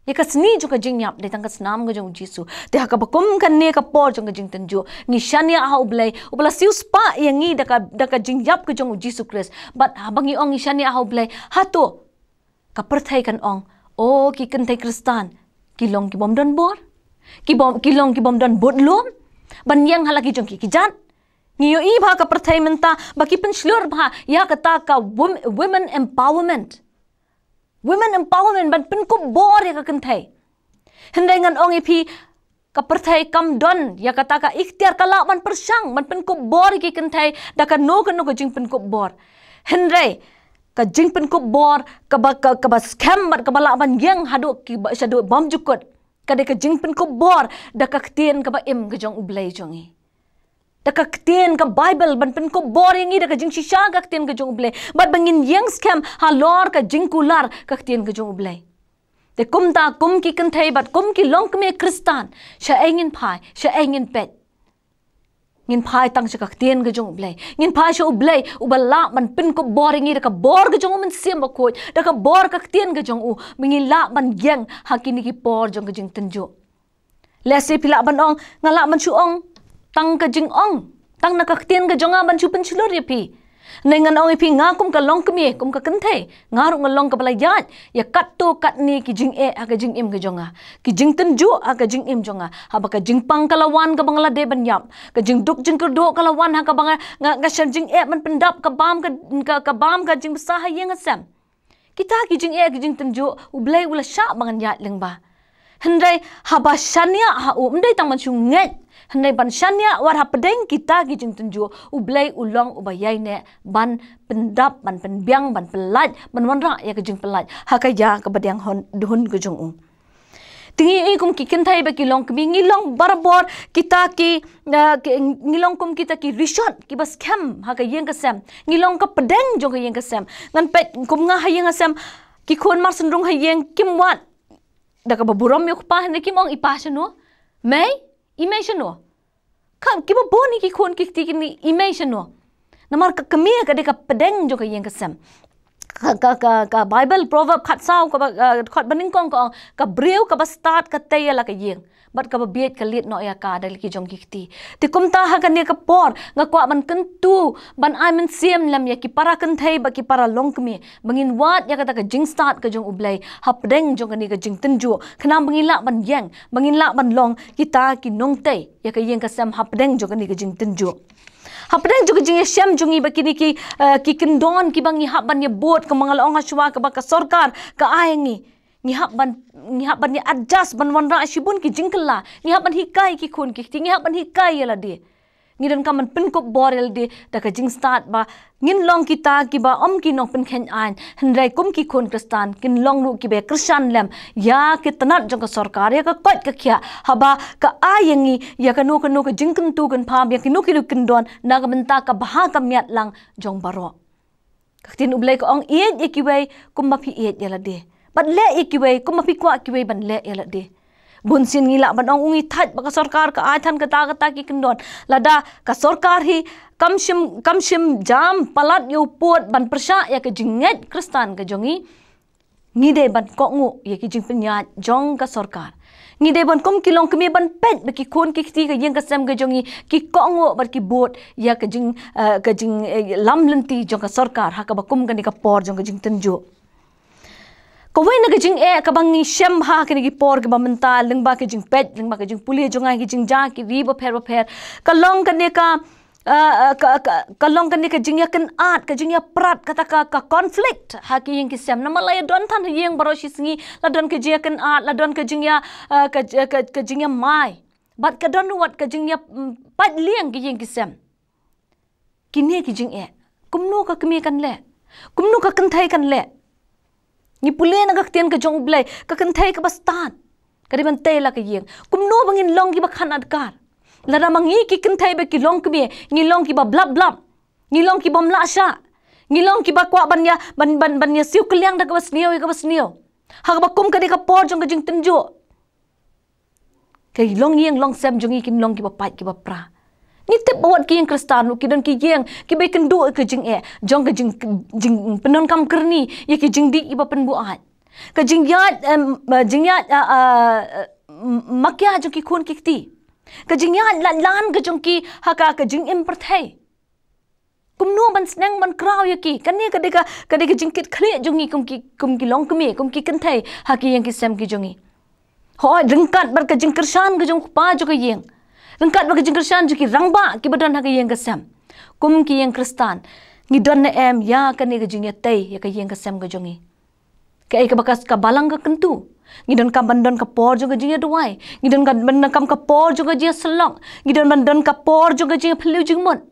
ïa ka sni jong ka jingïap, dei tang ka snam ka jong u Jisu. Te ha kaba kum kane ka por jong ka jingtynjuh, ngi shaniah ha U Blei uba la siewspah ïa ngi da ka, da ka jingïap ka jong u Jisu Khrist. Bad haba ngi ong ngi shaniah ha U Blei, hato ka pyrthei kan ong, o, ki kynthei Khristan ki long ki bym don bor, ki bym, ki long ki bym don budlum ban ïeng ha la ki jong ki kjat? Ngi ïohi ba ka pyrthei mynta ba ki pynshlur bha ïa kata ka wom-, women empowerment. Women empowerment, ban pynkup bor ïa ka kynthei. Hynrei ngan ong ïa phi, ka pyrthei kam don ïa kata ka ikhtiar, ka lah ban pyrshang ban pynkup bor ïa ki kynthei da kano kano ka jingpynkup bor. Hynrei ka jingpynkup bor kaba, ka, kaba skhem bad kaba lah ban ïeng haduh ki ba, shaduh bymjukut, ka dei ka jingpynkup bor da ka ktien kaba im ka jong U Blei jong ngi. Da ka ktien ka Baibl ban pynkup bor ïa ngi, da ka jingshisha ka ktien ka jong U Blei, bad ba ngin ïeng skhem halor ka jingkular ka ktien ka jong U Blei. Te kumta kum ki kynthei bad kum ki longkmie Khristan, shaei ngin phai, shaei ngin peit? Ngin phai tang sha ka ktien ka jong U Blei. Ngin phai sha U Blei uba lah ban pynkup bor ïa ngi da ka bor ka jong U Mynsiem Bakhuid, da ka bor ka ktien ka jong U, ba ngi lah ban ïeng ha kine ki por jong ka jingtynjuh. Lehse phi lah ban ong, nga lah ban shu ong tang ka jingong, tang na ka ktien ka jong nga ban shu pynshlur ïa phi. Hynrei ngan ong ïa phi, nga kum ka longkmie, kum ka kynthei, nga ruh nga long kaba la ïaid ïa katto katne ki jingeh ha ka jingim ka jong nga, ki jingtynjuh ha ka jingim jong nga. Haba ka jingpang ka la wan kaba nga la dei ban ïap, ka jingduk jingkyrduh ka la wan ha kaba nga, nga, nga shem jingeh ban pyndap ka bam ka, ka, ka bam ka jingbsa ha ïing ha sem. Kita ki jingeh ki jingtynjuh U Blei u la shah ba ngan ïaid lyngba. Hynrei haba shaniah ha U, ym dei tang ban shu ngeit, hynrei ban shaniah wat hapdeng kita ki jingtynjuh, U Blei u long uba ïaineh ban pyndap, ban pynbiang, ban pyllait, ban wanrah ïa ka jingpyllait ha ka ïa kaba dang hun, hun ka jong U. Te ngi ïohi kum ki kynthei bad ki longkmie, ngi long barabor kita ki, eh, ki, ngi long kum kita ki rishot kiba skhem ha ka ïing ka sem. Ngi long ka pdeng jong ka ïing ka sem. Ngan peit kum nga ha ïing ha sem, ki khun marsynrung ha ïing kim wad da kaba burom ïa u kpa, hynrei kim ong, i pa shano? Mei? I mei shano? Ka, kiba bun ïa ki khun ki kti kine, i mei shano? Namar ka kmie ka dei ka pdeng jong ka ïing ka sem. Ka, ka, ka, ka Baibl Proverb khatsaw kaba, eh, dkhot banyngkong ka ong, ka briew kaba stad ka tei ïa la ka ïing, bad kaba bieit ka leit noh ïa ka da la ki jong ki kti. Te kumta ha kane ka por nga kwah ban kyntu, ban ai mynsiem lem ïa ki para kynthei bad ki para longkmie, ba ngin wad ïa kata ka jingstad ka jong U Blei hapdeng jong kane ka jingtynjuh, khnang ba ngin lah ban ïeng, ba ngin lah ban long kita ki nongtei ïa ka ïing ka sem hapdeng jong kane ka jingtynjuh. Hapdeng jong ka jingïashem jong ngi bad kine ki, eh, ki kyndon kiba ngi hap ban ïabud, kaba nga la ong hashwa, kaba ka sorkar ka ai ngi. Ngi hap ban, ngi hap ban ïa adjust, ban wanrah shibun ki jingkylla. Ngi hap ban hikai ki khun ki kti, ngi hap ban hikai ïa lade. Ngi donkam ban pynkup bor ïa lade da ka jingstad ba ngin long kita kiba ym ki nongpynkheiñ aiñ, hynrei kum ki khun Khristan kin long ruh kiba kyrshan lem ïa ki tnat jong ka sorkar, ïa ka koit ka khiah, haba ka ai ïa ngi ïa kano kano ka jingkyntu kynpham, ïa kino kino kyndon, na ka bynta ka bha ka miat lang jong baroh. Ka ktien U Blei ka ong, ïeit ïa kiwei kumba phi ïeit ïa lade, bad leh ïa kiwei kumba phi kwah kiwei ban leh ïa lade. Bun sien ngi lah ban ong, u ngi thait ba ka sorkar ka ai than kata kata ki kyndon. Lada ka sorkar hi kam shym, kam shym jam palat ïa u pud ban pyrshah ïa ka jingngeit Khristan ka jong ngi, ngi dei ban kohnguh ïa ki jingpynïaid jong ka sorkar. Ngi dei ban kum ki longkmie ban peit ba ki khun ki kti ka ïing ka sem ka jong ngi ki kohnguh bad ki bud ïa ka jing, eh, ka jing, eh, lam lynti jong ka sorkar ha kaba kum kane ka por jong ka jingtynjuh. Kawei na ka jingeh kaba ngi shem ha kine ki por kiba mynta, lyngba ka jingpeit, lyngba ka jingpule jong nga ki jingjia ki ri bapher bapher, ka long kane ka, ah, ah, ka, ka, ka long kane ka jingïakynad, ka jingïaprat, kata ka, ka conflict ha ki ïing ki sem. Namar la ïa don than ha ïing baroh shi sngi, la don ka jingïakynad, la don ka jingïa, ah, ka, ka, ka jingïamai. Bad ka don ruh wat ka jingïa, mm, pait lieng ki ïing ki sem. Kine ki jingeh, kumno ka kmie kan leh? Kumno ka kynthei kan leh? Ngi pule na ka ktien ka jong U Blei, ka kynthei kaba stad ka dei ban tei la ka ïing. Kumno ba ngin long kiba khan adkar? Lada ma ngi ki kynthei bad ki longkmie ngi long kiba blap blap, ngi long kibym lah shah, ngi long kiba kwah ban ïa, ban, ban, ban ïa siew kylliang da kaba sniew ïa kaba sniew, ha kaba kum kane ka por jong ka jingtynjuh, ka longïing longsem jong ngi kin long kiba pait kiba pra. Ngi tip ba wat ki ïing Khristan ruh ki don ki ïing kiba ïakynduh ïa ka jingeh jong ka jing, jingpyndonkam kyrni ïa ki jingdih kiba pynbuaid. Ka jingïaid, em, jingïaid, ah, ah, makia jong ki khun ki kti. Ka jingïaid lait lan ka jong ki ha ka, ka jingim pyrthei. Kumno ban sneng ban kraw ïa ki. Kane ka dei ka, ka dei ka jingkitkhlieh jong ngi kum ki, kum ki longkmie, kum ki kynthei ha ki ïing ki sem ki jong ngi. Hooid, ryngkat bad ka jingkyrshan ka jong u kpa jong ka ïing, ryngkat bad ka jingkyrshan jong ki rangbah kiba don ha ka ïing ka sem, kum ki ïing Khristan, ngi don ne em ïa kane ka jingïatei ïa ka ïing ka sem ka jong ngi? Kaei kaba ka, ka Balang ka kyntu? Ngi donkam ban don ka por jong ka jingïaduwai, ngi donkam ban donkam ka por jong ka jingïasyllok, ngi don ban don ka por jong ka jingïaphylliew jingmut.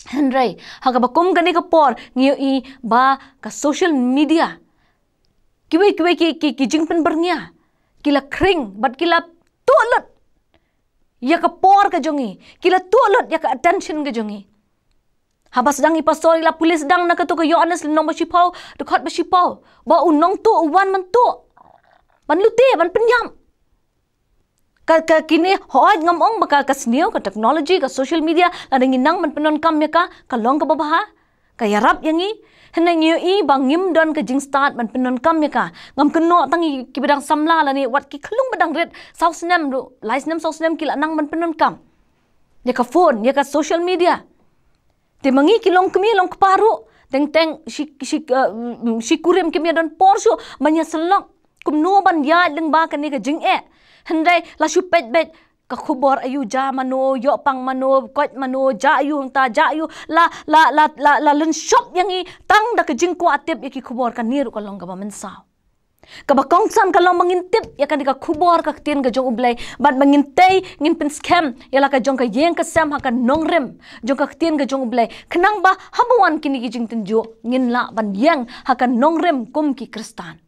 Hynrei ha kaba kum kane ka por ngi ïohi ba ka social media, kiwei kiwei ki, ki, ki jingpynbyrngia, ki la khring bad ki la tuh lut ïa ka por ka jong ngi, ki la tuh lut ïa ka attention ka jong ngi. Haba sdang i pastor i la pule sdang na kato ka Ïoannis lynnong ba shiphew, dkhot ba shiphew, ba u nongtuh u wan ban tuh, ban lute, ban pynïap. Ka, ka kine, hooid, ngam ong ba ka, ka sniew, ka technology, ka social media, lada ngi nang ban pyndonkam ïa ka, ka long kaba bha, ka ïarap ïa ngi. Hynrei ngi ïohi ba ngim don ka jingstad ban pyndonkam ïa ka. Ngam kynnoh tang ïa kiba dang samla lane wat ki khyllung ba dang rit saw snem ruh, lai snem saw snem ki la nang ban pyndonkam ïa ka phone, ïa ka social media. Te ma ngi ki longkmie longkpa ruh, teng teng shi, shi, eh, mm, shi kurim kim ïa don por shuh ban ïasyllok kumno ban ïaid lyngba kane ka jingeh. Hynrei la shu peit beit ka khubor, aïu, jia mano, ïoh pang mano, koit mano, jia aïu hangta, jia aïu, la, la, la, la, la lynshop ïa ngi tang da ka jingkwah tip ïa ki khubor. Kane ruh ka long kaba mynsaw. Kaba kongsan ka long ba ngin tip ïa kane ka khubor ka ktien ka jong U Blei bad ba ngin tei, ngin pynskhem ïa la ka jong ka ïing ka sem ha ka nongrim jong ka ktien ka jong U Blei, khnang ba haba wan kine ki jingtynjuh ngin lah ban ïeng ha ka nongrim kum ki Khristan.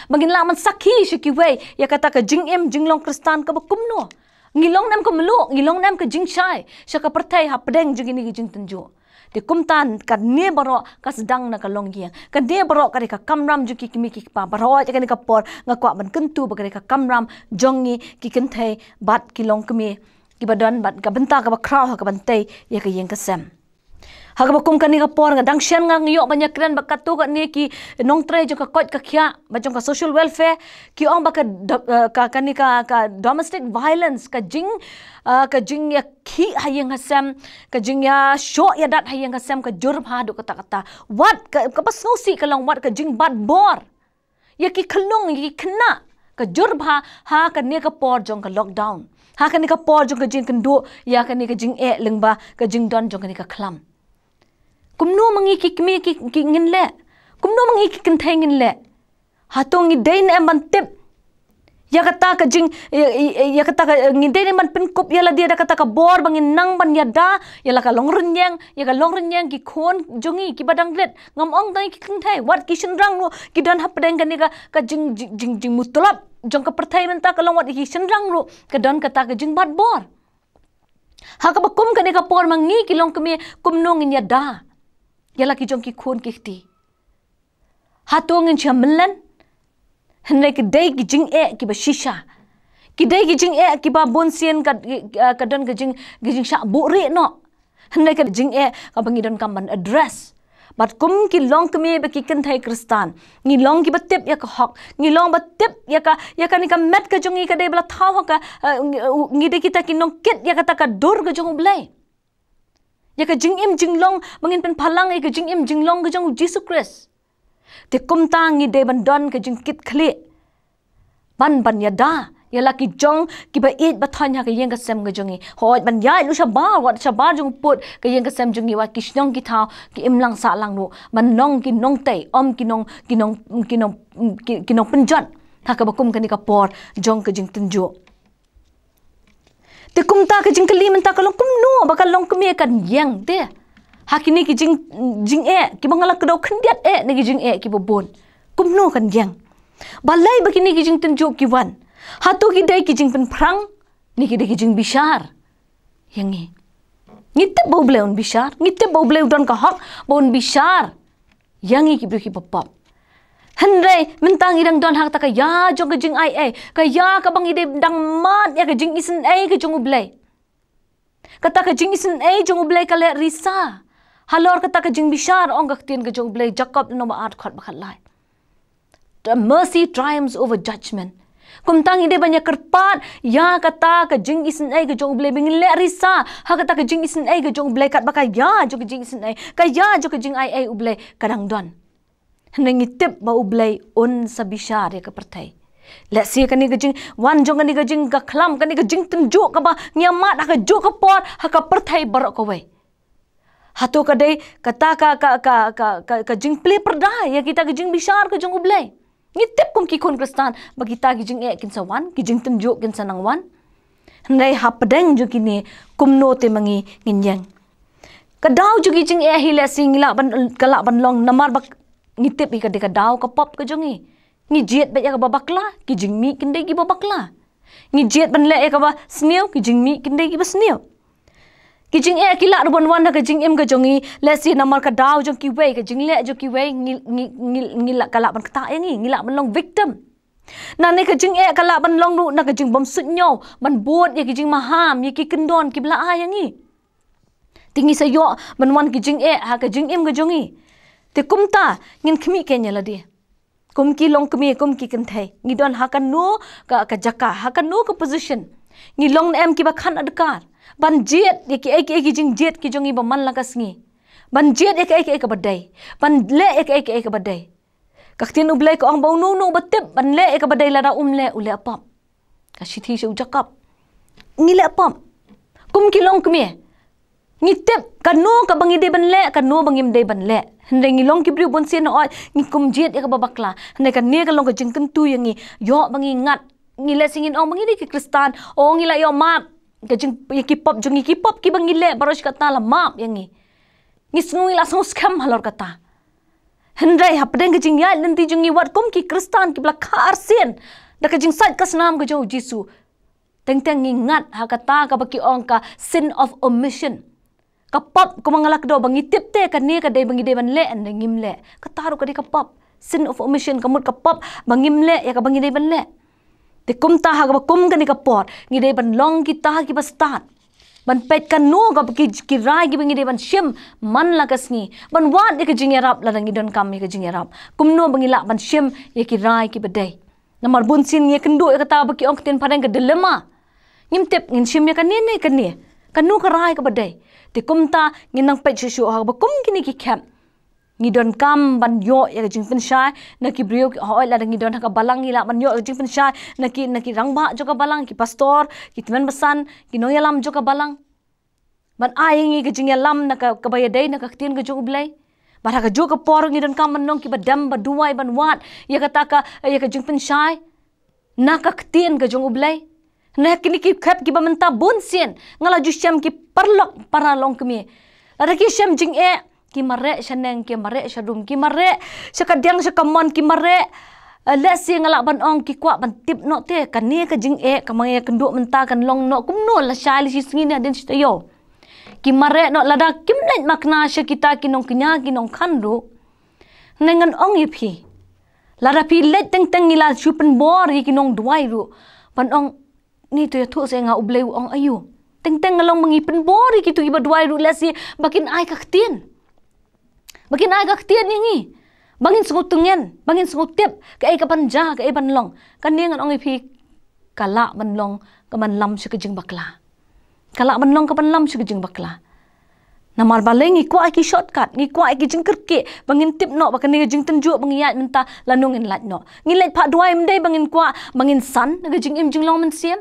Ba ngin lah ban sakhi sha kiwei ïa kata ka jingim jinglong Khristan kaba kumno. Ngi long ne em ka mluh, ngi long ne em ka jingshai sha ka pyrthei hapdeng jong kine ki jingtynjuh. Te kumta kane baroh ka sdang na ka longïing. Kane baroh ka dei ka kamram jong ki kmie ki kpa. Baroh ïa kane ka por nga kwah ban kyntu ba ka dei ka kamram jong ngi ki kynthei bad ki longkmie kiba don bad ka bynta kaba khraw ha kaban tei ïa ka ïing ka sem. Ha kaba kum kane ka por nga dang shen nga ïoh ban ïakren bad katto katne ki nongtrei jong ka koit ka khiah bad jong ka social welfare, ki ong ba ka do-, eh, ka, kane ka, ka domestic violence, ka jing, eh, ka jingïakhih ha ïing ha sem, ka jingïashoh ïadat ha ïing ha sem ka jur bha haduh katta katta. Wat ka, kaba sngewsih ka long wat ka jingbat bor ïa ki khyllung, ïa ki khynnah ka jur bha ha kane ka por jong ka lockdown, ha kane ka por jong ka jingkynduh ïa kane ka jingeh lyngba ka jingdon jong kane ka khlam. Kumno ma ngi ki kmie ki, ki ngin leh? Kumno ma ngi ki kynthei ngin leh? Hato ngi dei ne em ban tip ïa kata ka jing, ïa, ïa, ïa kata ka, ngi dei ne em ban pynkup ïa lade da kata ka bor ba ngin nang ban ïada ïa la ka longrynïeng, ïa ka longrynïeng ki khun jong ngi kiba dang rit? Ngam ong tang ïa ki kynthei, wat ki shynrang ruh ki don hapdeng kane ka, ka jing, jing, jing, jingmutlop jong ka pyrthei mynta ka long wat ïa ki shynrang ruh ka don kata ka jingbat bor. Ha kaba kum kane ka por ma ngi ki longkmie kumno ngin ïada ïa la ki jong ki khun ki kti? Hato ngin shah mlien? Hynrei ki dei ki jingeh kiba shisha. Ki dei ki jingeh kiba bun sien ka, ka don ka jing, ka jingshah buhrieh noh. Hynrei ka jingeh kaba ngi donkam ban address. Bad kum ki longkmie bad ki kynthei Khristan, ngi long kiba tip ïa ka hok, ngi long ba tip ïa ka, ïa kane ka met ka jong ngi ka dei ba la thaw ha ka, eh, ngi, ngi dei kita ki nongkit ïa kata ka dur ka jong U Blei, ïa ka jingim jinglong ba ngin pynphalang ïa ka jingim jinglong ka jong U Jisu Khrist. Te kumta ngi dei ban don ka jingkitkhlieh ban, ban ïada ïa la ki jong kiba ïeit ba thoiñ ha ka ïing ka sem ka jong ngi. Hooid, ban ïaid ruh shabar, wat shabar jong u pud ka ïing ka sem jong ngi, wat ki shnong ki thaw, ki imlang sahlang ruh, ban long ki nongtei, ym ki nong, ki nong, ki nong, ki, ki nongpynjot ha kaba kum kane ka por jong ka jingtynjuh. Te kumta ka jingkylli mynta ka long kumno ba ka longkmie kan ïeng te ha kine ki jing, jingeh kiba nga la kdew khyndiat eh na ki jingeh kiba bun. Kumno kan ïeng? Balei ba kine ki jingtynjuh ki wan? Hato ki dei ki jingpynphrang ne ki dei ki jingbishar ïa ngi? Ngi tip ba U Blei un bishar, ngi tip ba U Blei u don ka hok ba un bishar ïa ngi ki briew kiba pop. Hynrei mynta ngi dang don ha kata ka ïa jong ka jingai ei, ka ïa kaba ngi dei dang mad ïa ka jingisynei ka jong U Blei. Kata ka jingisynei jong U Blei ka leh risa halor kata ka jingbishar, ong ka ktien ka jong U Blei, Jakob lynnong ba ar dkhot ba khatlai. The mercy triumphs over judgment. Kumta ngi dei ban ïa kyrpad ïa kata ka jingisynei ka jong U Blei, ba ngin leh risa ha kata ka jingisynei ka jong U Blei, katba ka ïa jong ka jingisynei, ka ïa jong ka jingaiei U Blei ka dang don. Hynrei ngi tip ba U Blei un sa bishar ïa ka pyrthei. Lehse kane ka jingwan jong kane ka jingkhlakhlam, kane ka jingtynjuh kaba ngi ïa mad ha kajuh ka por ha ka pyrthei baroh kawei. Hato ka dei kata ka, ka, ka, ka, ka, ka jingplie pyrda ïa kita ka jingbishar ka jong U Blei? Ngi tip kum ki khun Khristan ba kita ki jingeh kin sa wan, ki jingtynjuh kin sa nang wan. Hynrei hapdeng jong kine, kumno te ma ngi ngin ïeng? Ka daw jong ki jingeh hi lehse ngi lah ban, ka lah ban long namar ba ngi tip hi ka dei ka daw ka pop ka jong ngi. Ngi jied beit ïa kaba bakla, ki jingmih kin dei kiba bakla. Ngi jied ban leh ïa kaba sniew, ki jingmih kin dei kiba sniew. Ki jingeh ki lah ruh ban wan ha ka jingim ka jong ngi, lehse namar ka daw jong kiwei, ka jingleh jong kiwei, ngi, ngi, ngi, ngi lah, ka lah ban ktah ïa ngi, ngi lah ban long victim. Nangne ka jingeh ka lah ban long ruh na ka jingbym suidñiew, ban bud ïa ki jingmaham, ïa ki kyndon kiba la ai ïa ngi. Te ngi sa ïoh ban wan ki jingeh ha ka jingim ka jong ngi. Te kumta ngin khmih kein ïa lade. Kum ki longkmie, kum ki kynthei, ngi don ha kano ka, ka jaka, ha kano ka position? Ngi long ne em kiba kham adkar ban jied ïa kiei kiei ki jingjied ki jong ngi ba man la ka sngi, ban jied ïa kiei kiei kaba dei, ban leh ïa kiei kiei kaba dei? Ka ktien U Blei ka ong ba uno uno uba tip ban leh ïa kaba dei, lada um leh u leh pop. Ka shithi sha u Jakob. Ngi leh pop. Kum ki longkmie, ngi tip kano kaba ngi dei ban leh, kano ba ngim dei ban leh. Hynrei ngi long ki briew bunsien, hooid, ngi kum jied ïa kaba bakla. Hynrei kane ka long ka jingkyntu ïa ngi, ïoh ba ngi ngat. Ngi lehse ngin ong ba ngi dei ki Khristan, oh, ngi la ïoh map. Ka jing, ïa ki pop jong ngi, ki pop kiba ngi leh baroh shi katta la map ïa ngi. Ngi sngew, ngi la sngew skhem halor kata. Hynrei hapdeng ka jingïaid lynti jong ngi wat kum ki Khristan kiba la kha arsien da ka jingsait ka snam ka jong U Jisu, teng teng ngi ngat ha kata kaba ki ong ka sin of omission. Ka pop kaba nga la kdew, ba ngi tip te kane ka dei ba ngi dei ban leh, hynrei ngim leh. Kata ruh ka dei ka pop. Sin of omission, ka mut ka pop ba ngim leh ïa kaba ngi dei ban leh. Te kumta ha kaba kum kane ka por, ngi dei ban long kita kiba stad, ban peit kano kaba ki, ki rai kiba ngi dei ban shim man la ka sngi, ban wad ïa ka jingïarap lada ngi donkam ïa ka jingïarap. Kumno ba ngi lah ban shim ïa ki rai kiba dei. Namar bunsien ngi ïakynduh ïa kata ba ki ong ktien phareng ka dilemma. Ngim tip ngin shim ïa kane ne kane, kano ka rai kaba dei. Te kumta ngin nang peit shuh shuh ha kaba kum kine ki khep. Ngi donkam ban ïoh ïa ka jingpynshai na ki briew, hooid, lada ngi don ha ka balang ngi lah ban ïoh ïa ka jingpynshai na ki, na ki rangbah jong ka balang, ki pastor, ki tymmen basan, ki nongïalam jong ka balang, ban ai ïa ngi ka jingïalam na ka, kaba ïadei na ka ktien ka jong U Blei. Bad ha kajuh ka por ngi donkam ban long kiba dem, ba duwai, ban wad ïa kata ka, ïa ka jingpynshai na ka ktien ka jong U Blei. Na kine ki khep kiba mynta bunsien nga la ju shem, ki paralok para longkmie, lada ki shem jingeh, ki mareh shaneng, ki mareh sharum, ki mareh sha kadiang sha kamon, ki mareh, eh, lehse nga lah ban ong ki kwah ban tip noh te kane ka jingeh kaba nga ïakynduh mynta kan long noh kumno, lashai lashisngi ne hadien shi taïew. Ki mareh noh lada kim leit makna sha kita ki nongkñia ki nongkhan ruh. Hynrei ngan ong ïa phi, lada phi leit teng teng, ngi la shu pynbor ïa ki nongduwai ruh ban ong, ni to ïathuh seh nga, U Blei u ong aïu. Teng teng nga long ba ngi pynbor ïa kito kiba duwai ruh lehse ba kin ai ka ktien, ba kin ai ka ktien ïa ngi, ba ngin sngewtyngen, ba ngin sngewtip kaei kaban jia, kaei ban long. Kane ngan ong ïa phi, ka lah ban long kaban lam sha ka jingbakla. Ka lah ban long kaban lam sha ka jingbakla. Namar balei? Ngi kwah ïa ki shortcut, ngi kwah ïa ki jingkyrkieh ba ngin tip noh ba kane ka jingtynjuh ba ngi ïaid mynta lano ngin lait noh. Ngi leit phah duwai ym dei ba ngin kwah ba ngin san na ka jingim jinglong mynsiem.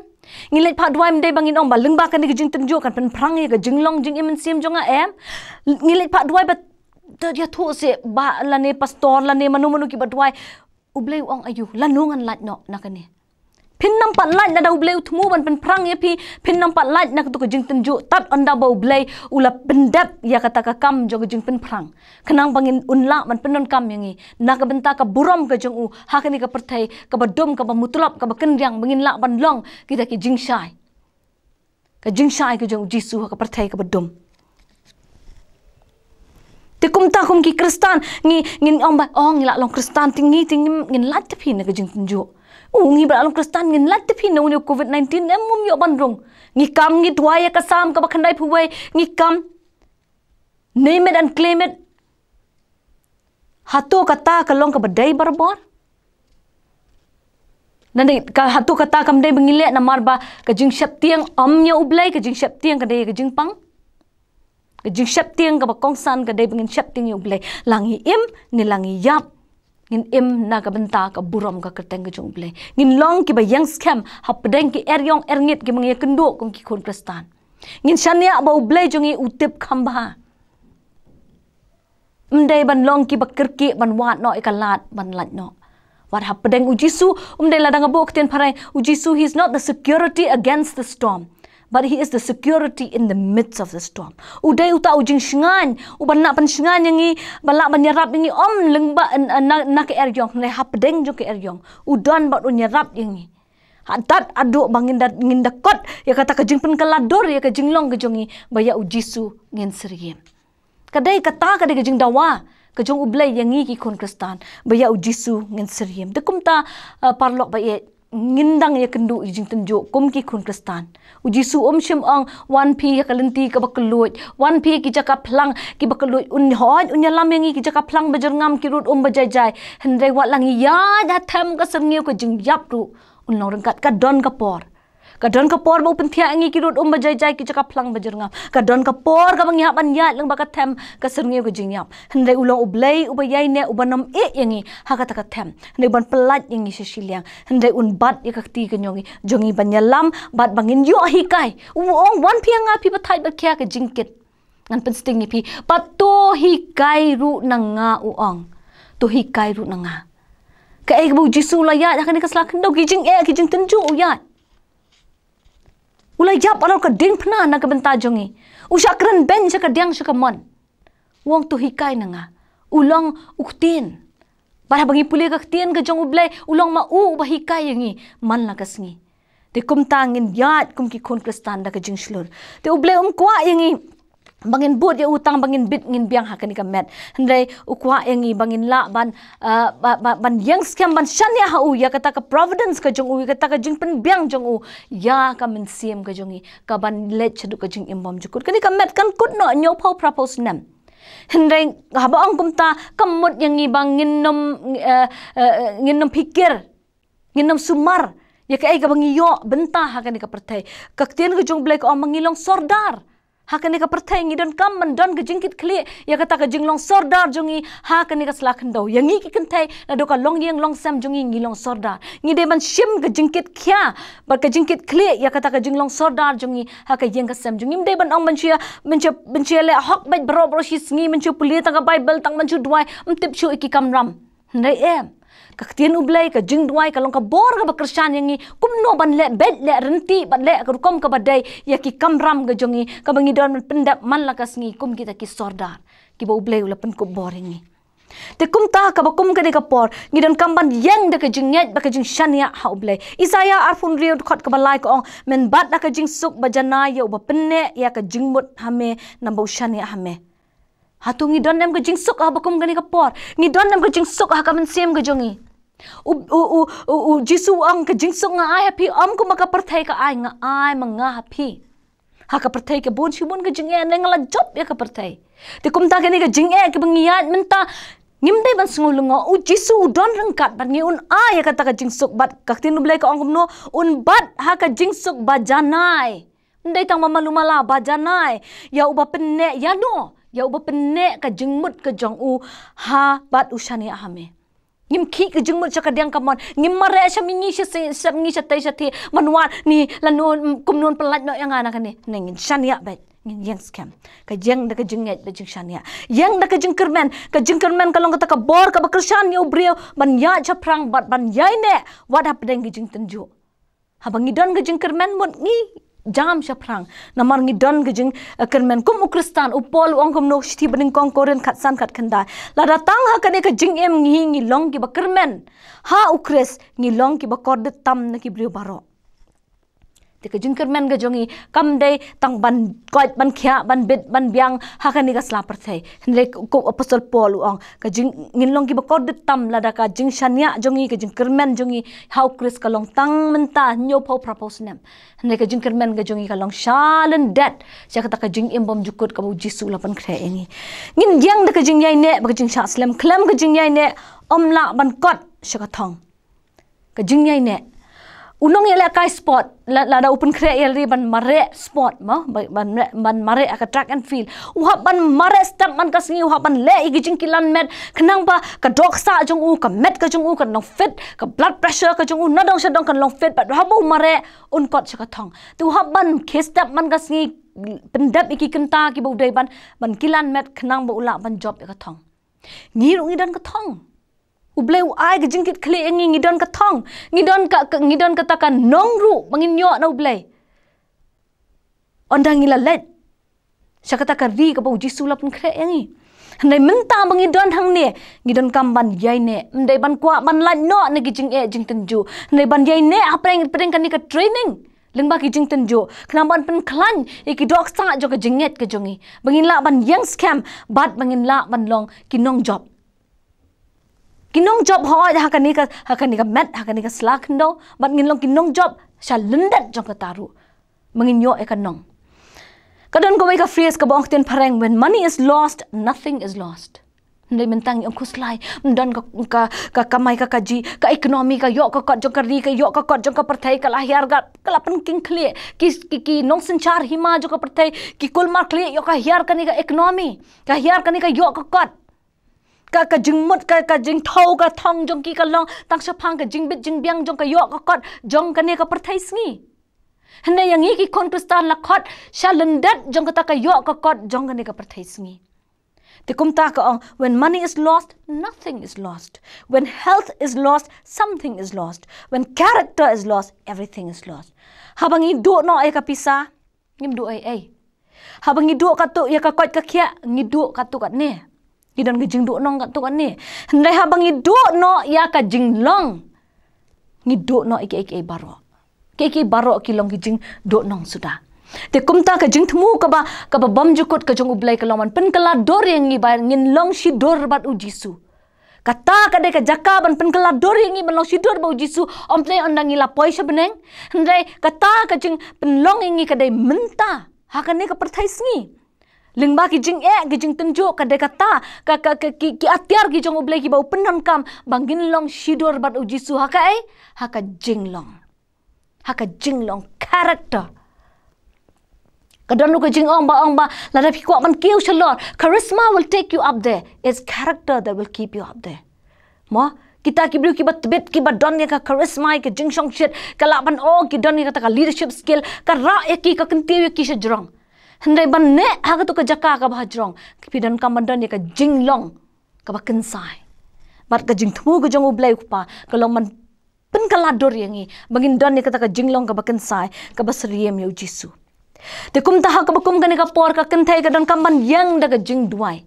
Ngi leit phah duwai ym dei ba ngin ong ba lyngba kane ka jingtynjuh kan pynphrang ïa ka jinglong jingim mynsiem jong nga, em. Ngi leit phah duwai ba to ïathuh seh bah lane pastor lane mano mano kiba duwai, U Blei u ong aïu, lano ngan lait noh na kane. Phin nang pat lait lada U Blei u thmu ban pynphrang ïa phi, phin nang pat lait na kato ka jingtynjuh tad ynda ba U Blei u la pyndep ïa kata ka kam jong ka jingpynphrang, khnang ba ngin, un lah ban pyndonkam ïa ngi na ka bynta ka burom ka jong u ha kane ka pyrthei kaba dum, kaba mutlop, kaba kynriang, ba ngin lah ban long kita ki jingshai, ka jingshai ka jong U Jisu ha ka pyrthei kaba dum. Te kumta kum ki Khristan, ngi, ngin ong ba, oh, ngi la long Khristan, te ngi, te ngi, ngin lait te phi na ka jingtynjuh. U ngi ba la long Khristan, ngin lait te phi na une u covid nineteen, em um ïoh ban rung. Ngi kam ngi duwai ïa ka Salm kaba khyndai phew wei, ngi kam. Name it and claim it. Hato kata ka long kaba dei barabor? Nane ka hato kata kam dei ba ngi leh namar ba ka jingsheptieng ym ïa U Blei, ka jingsheptieng ka dei ka jingpang. Ka jingsheptieng kaba kongsan ka dei ba ngin sheptieng ïa U Blei. La ngi im, ne la ngi ïap, ngin im na ka bynta ka burom ka kyrteng ka jong U Blei. Ngin long kiba ïeng skhem hapdeng ki eriong erngit kiba ngi ïakynduh kum ki khun Khristan. Ngin shaniah ba U Blei jong ngi u tip kham bha. Ym dei ban long kiba kyrkieh ban wad noh ïa ka lad ban lait noh. Wat hapdeng U Jisu, um dei lada nga buh ktien phareng, U Jisu, he is not the security against the storm, but he is the security in the midst of the storm. U dei uta u jingshngaiñ, u ban lah ban shngaiñ ïa ngi, ban lah ban ïarap ïa ngi, ym lyngba, na, na, na ka eriong, ne hapdeng jong ka eriong. U don bad un ïarap ïa ngi. Haduh, haduh ba ngin da, ngin da kot ïa kata ka jingpynkylla dur ïa ka jinglong ka jong ngi, ba ïa U Jisu ngin syriem. Ka dei kata ka dei ka jingdawa ka jong U Blei ïa ngi ki khun Khristan, ba ïa U Jisu ngin syriem. Te kumta, eh, paralok ba ïeit, ngin dang ïakynduh ïa ka jingtynjuh kum ki khun Khristan. U Jisu um shym ong, wan phi ha ka lynti kaba kylluid, wan phi ki jaka phlang kiba kylluid, un hoi, un ïalam ïa ngi ki jaka phlang ba jyrngam, ki rud um ba jai jai. Hynrei wat la ngi ïaid ha them ka syrngiew ka jingïap ruh, un long ryngkat, ka don ka por. Ka don ka por ba u pynthiah ïa ngi ki rud um ba jai jai, ki jaka phlang ba jyrngam. Ka don ka por kaba ngi hap ban ïaid lyngba ka them ka syrngiew ka jingïap. Hynrei u long U Blei uba ïaineh, uba nym ïeh ïa ngi ha kata ka them. Hynrei u ban pyllait ïa ngi sha shiliang. Hynrei un bat ïa ka kti ka jong ngi, jong ngi ban ïalam, bad ba ngin ïoh hikai. U ong, wan phi ha nga phi ba thait bad khia ka jingkit, ngan pynsting ïa phi. Bad to hikai ruh na nga, u ong. To hikai ruh na nga. Kaei kaba U Jisu u la ïaid ha kane ka sla khyndew, ki jingeh, ki jingtynjuh u ïaid. U la ïap halor ka diengphna na ka bynta jong ngi. U shah kren beiñ sha ka diang sha ka mon. U ong, to hikai na nga. U long u ktien. Bad haba ngi pule ka ktien ka jong U Blei, u long ma u uba hikai ïa ngi man la ka sngi. Te kumta ngin ïaid kum ki khun Khristan da ka jingshlur. Te U Blei um kwah ïa ngi ba ngin bud ïa u tang ba ngin bit ngin biang ha kane ka met. Hynrei u kwah ïa ngi ba ngin lah ban, ah, ba, ba, ban ïeng skhem, ban shaniah ha u ïa kata ka providence ka jong u, ïa kata ka jingpynbiang jong u ïa ka mynsiem ka jong ngi, kaban leit shaduh ka jingim bymjukut. Kane ka met kan kut noh hynñiewphew phraphew snem. Hynrei haba ong kumta, kam mut ïa ngi ba ngin nym, eh, eh, ngin nym phikir, ngin nym sumar ïa kaei kaba ngi ïoh bynta ha kane ka pyrthei. Ka ktien ka jong U Blei ka ong ba ngi long sordar ha kane ka pyrthei, ngi donkam ban don ka jingkitkhlieh ïa kata ka jinglong sordar jong ngi ha kane ka sla khyndew. Ïa ngi ki kynthei, naduh ka longïing longsem jong ngi, ngi long sordar. Ngi dei ban shim ka jingkitkhia bad ka jingkitkhlieh ïa kata ka jinglong sordar jong ngi ha ka ïing ka sem jong ngi. Ym dei ban ong ban shu, ban shu, ban shu leh hok beit baroh baroh shi sngi, ban shu pule tang ka Baibl, tang ban shu duwai, ym tip shuh ïa ki kamram. Hynrei em, ka ktien U Blei, ka jingduwai ka long ka bor kaba kyrshan ïa ngi kumno ban leh beit, leh ryntih bad leh ka rukom kaba dei ïa ki kamram ka jong ngi, kaba ngi don ban pyndep man la ka sngi kum kita ki sordar kiba U Blei u la pynkup bor ïa ngi. Te kumta kaba kum kane ka por ngi donkam ban ïeng da ka jingngeit bad ka jingshaniah ha U Blei. Isaïah arphew hynriew dkhot kaba lai ka ong, men bat da ka jingsuk ba janai ïa uba pynneh ïa ka jingmut ha me, naba u shaniah ha me. Hato ngi don em ka jingsuk haba kum kane ka por? Ngi don em ka jingsuk ha ka mynsiem ka jong ngi? U, u, u, u, u Jisu u ong, ka jingsuk nga ai ha phi, ym kumba ka pyrthei ka ai, nga ai ma nga ha phi. Ha ka pyrthei ka bun shibun ka jingeh, ne nga la jop ïa ka pyrthei. Te kumta kane ka jingeh kaba ngi ïaid mynta, ngim dei ban sngew lyngngoh. U Jisu u don ryngkat bad ngi, un ai ïa kata ka jingsuk, bad ka ktien U Blei ka ong kumno, un bat ha ka jingsuk ba janai. Ym dei tang ba malu mala, ba janai ïa uba pynneh, ïa no, ïa uba pynneh ka jingmut ka jong u ha, bad u shaniah ha me. Ngim khih ka jingmut sha ka diang ka mon, ngim mareh sha mihngi sha se-, sha mihngi shatei shathie ban wad, ni lano kumno un pyllait noh ïa nga na kane. Ne ngin shaniah beit, ngin ïeng skhem. Ka ïeng da ka jingngeit bad jingshaniah. Ïeng da ka jingkyrmen, ka jingkyrmen ka long kata ka bor kaba kyrshan ïa u briew ban ïaid shaphrang bad ban ïaineh wat hapdeng ka jingtynjuh. Haba ngi don ka jingkyrmen, mut ngi jam shaphrang namar ngi don ka jing, eh, kyrmen. Kum u Khristan, u Paul u ong kumno, shithi banyngkong Korinth khatsan khatkhyndai, lada tang ha kane ka jingim ngi, ngi long kiba kyrmen ha u Khrist, ngi long kiba kordit tam na ki briew baroh. Te ka jingkyrmen ka jong ngi kam dei tang ban koit, ban khiah, ban bit, ban biang ha kane ka sla pyrthei. Hynrei kum u apostol Paul u ong, ka jing, ngin long kiba kordit tam lada ka jingshaniah jong ngi, ka jingkyrmen jong ngi ha u Khrist ka long tang mynta hynñiewphew phraphew snem. Hynrei ka jingkyrmen ka jong ngi ka long sha lyndet sha kata ka jingim bymjukut kaba u Jisu u la pynkhreh ïa ngi. Ngin ïeng da ka jingïaineh, ba ka jingshah slem khlem ka jingïaineh ym lah ban kot sha ka thong. Ka jingïaineh. U nongïalehkai sport, la, lada u pynkhreh ïa lade ban mareh sport mo, ba, ban, ban mareh ha ka track and field, u hap ban mareh step man ka sngi, u hap ban leh ïa ki jingkilan met, khnang ba ka dohksah jong u, ka met ka jong u kan long fit, ka blood pressure ka jong u nadong shadong kan long fit, bad haba u mareh un kot sha ka thong. Te u hap ban khie step man ka sngi, pyndep ïa ki kynta kiba u dei ban, ban kilan met khnang ba u lah ban jop ïa ka thong. Ngi ruh ngi don ka thong. U Blei u ai ka jingkitkhlieh ïa ngi, ngi don ka thong. Ngi don ka, ka, ngi don kata ka nong ruh ba ngin ïoh na U Blei. Ynda ngi la leit sha kata ka ri kaba u Jisu u la pynkhreh ïa ngi. Hynrei mynta ba ngi don hangne, ngi donkam ban ïaineh. Ym dei ban kwah ban lait noh na ki jingeh jingtynjuh. Hynrei ban ïaineh hapdeng, hapdeng kane ka training lyngba ki jingtynjuh, khnang ban pynkhlaiñ ïa ki dohksah jong ka jingngeit ka jong ngi, ba ngin lah ban ïeng skhem bad ba ngin lah ban long ki nongjop. Ki nongjop hooid ha kane ka, ha kane ka met, ha kane ka sla khyndew, bad ngin long ki nongjop sha lyndet jong kata ruh, ba ngin ïoh ïa ka nong. Ka don kawei ka phrase kaba ong ktien phareng, "When money is lost, nothing is lost." Hynrei mynta ngi ong khuslai, ym don ka, ka, ka kamai ka kajih, ka economy ka ïoh ka kot jong ka ri, ka ïoh ka kot jong ka pyrthei ka la hiar, ka, ka la pynkheiñ khlieh. Ki, ki, ki nongsynshar hima jong ka pyrthei ki kulmar khlieh ïoh ka hiar kane ka economy, ka hiar kane ka ïoh ka kot. Ka, ka jingmut, ka, ka jingthew ka thong jong ki ka long tang shaphang ka jingbit jingbiang jong ka ïoh ka kot jong kane ka pyrthei sngi. Hynrei ïa ngi ki khun Khristan la khot sha lyndet jong kata ka ïoh ka kot jong kane ka pyrthei sngi. Te kumta ka ong, "When money is lost, nothing is lost. When health is lost, something is lost. When character is lost, everything is lost." Haba ngi duh noh ïa ka pisa, ngim duh ei ei. Haba ngi duh katto ïa ka koit ka khiah, ngi duh katto katne. Ngi don ka jingduh nong katto katne. Hynrei haba ngi duh noh ïa ka jinglong, ngi duh noh ïa kiei kiei baroh. Kiei kiei baroh ki long ki jingduh nong suda. Te kumta ka jingthmu kaba, kaba bymjukut ka jong U Blei ka long ban pynkylla dur ïa ngi ba ngin long shidur bad u Jisu. Kata ka dei ka jaka ban pynkylla dur ïa ngi ban long shidur bad u Jisu, ym dei ynda ngi la poi sha bneng. Hynrei kata ka jingpynlong ïa ngi ka dei mynta ha kane ka pyrthei sngi. Lyngba ki jingeh, ki jingtynjuh, ka dei kata ka, ka, ka, ki, ki atiar ki jong U Blei kiba u pyndonkam ba ngin long shidur bad u Jisu ha kaei? Ha ka jinglong. Ha ka jinglong, character. Ka don ruh ka jingong ba ong ba lada phi kwah ban kiew shalor, charisma will take you up there. It's character that will keep you up there. Mo, kita ki briew kiba tbit, kiba don ïa ka charisma, ïa ka jingshongshit, ka lah ban, oh, ki don ïa kata ka leadership skill, ka rah ïa ki, ka kyntiew ïa ki shajrong. Hynrei ban neh ha kato ka jaka kaba hajrong, phi donkam ban don ïa ka jinglong kaba kynsai. Bad ka jingthmu ka jong U Blei U Kpa ka long ban pynkylla dur ïa ngi ba ngin don ïa kata ka jinglong kaba kynsai, kaba syriem ïa u Jisu. Te kumta ha kaba kum kane ka por, ka kynthei ka donkam ban ïeng da ka jingduwai.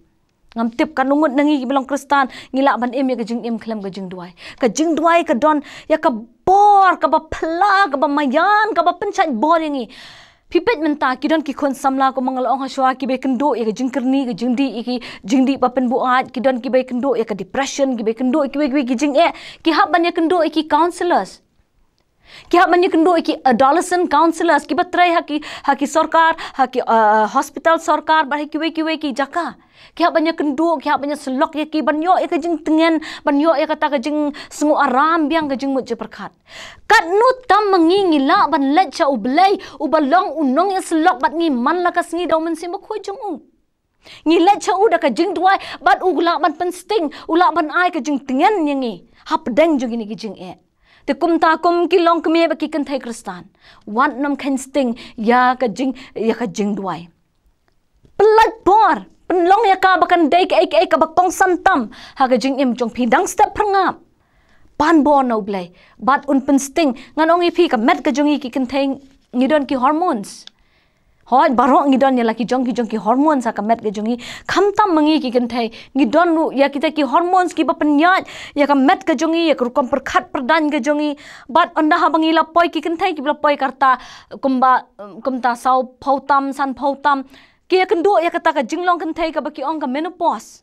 Ngam tip katno ngut na ngi kiba long Khristan ngi lah ban im ïa ka jingim khlem ka jingduwai. Ka jingduwai ka don ïa ka bor kaba phylla, kaba maïan, kaba pynshait bor ïa ngi. Phi peit mynta, ki don ki khun samla, kumba nga la ong hashwa, kiba ïakynduh ïa ka jingkyrni, ka jingdih, ïa ki jingdih ba pynbuaid, ki don kiba ïakynduh ïa ka depression, kiba ïakynduh ïa kiwei kiwei ki jingeh, ki hap ban ïakynduh ïa ki counsellors. Ki hap ban ïakynduh ïa ki adolescent counsellors, kiba trei ha ki, ha ki sorkar, ha ki, uh, hospital sorkar, bad ha kiwei kiwei ki jaka. Ki hap ban ïakynduh, ki hap ban ïasyllok ïa ki, ban ïoh ïa ka jingtngen, ban ïoh ïa kata ka jingsngew aram biang, ka jingmut jingpyrkhat. Katno tam ma ngi ngi lah ban leit sha U Blei, uba long u nongïasyllok bad ngi man la ka sngi da U Mynsiem Bakhuid jong u. Ngi leit sha u da ka jingduwai, bad u lah ban pynsting, u lah ban ai ka jingtngen ïa ngi hapdeng jong kine ki jingeh. Te kumta kum ki longkmie bad ki kynthei Khristan, wat nym kheiñ sting ïa ka jing, ïa ka jingduwai. Pynlait bor, pynlong ïa ka ba kan dei kaei kaei kaba kongsan tam ha ka jingim jong phi. Dang step pyrngap, pan bor na U Blei, bad un pynsting. Ngan ong ïa phi, ka met ka jong ngi ki kynthei ngi don ki hormones. Hooid, baroh ngi don ïa la ki jong ki jong ki hormones ha ka met ka jong ngi. Khamtam ma ngi ki kynthei, ngi don ruh ïa kita ki hormones kiba pynïaid ïa ka met ka jong ngi, ïa ka rukom pyrkhat pyrdaiñ ka jong ngi. Bad ynda haba ngi la poi, ki kynthei kiba la poi ka rta kumba, kumta saw phew tam, san phew tam, ki ïakynduh ïa kata ka jinglong kynthei kaba ki ong ka menopause.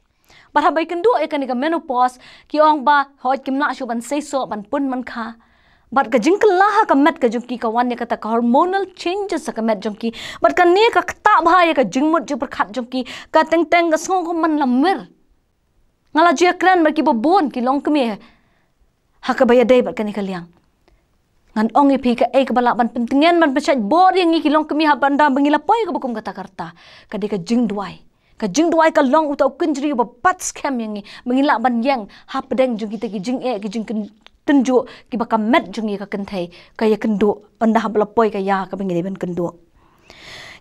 Bad haba ïakynduh ïa kane ka menopause, ki ong ba hooid kim lah shuh ban seisoh, ban pun, ban kha. Bad ka jingkylla ha ka met ka jong ki ka wan ïa kata ka hormonal changes ha ka met jong ki. Bad kane ka ktah bha ïa ka jingmut jingpyrkhat jong ki, ka teng teng ka sngew kum man la mir. Nga la ju ïakren bad kiba bun ki longkmie ha kaba ïadei bad kane ka liang. Ngan ong ïa phi, kaei kaba lah ban pyntngen, ban pynshait bor ïa ngi ki longkmie haba ynda ba ngi la poi kaba kum kata ka rta, ka dei ka jingduwai. Ka jingduwai ka long uta u kynjri uba bat skhem ïa ngi ba ngin lah ban ïeng hapdeng jong kita ki jingeh, ki jingkyn-, tynjuh kiba ka met jong ngi ka kynthei ka ïakynduh ynda haba la poi ka ïa kaba ngi dei ban kynduh.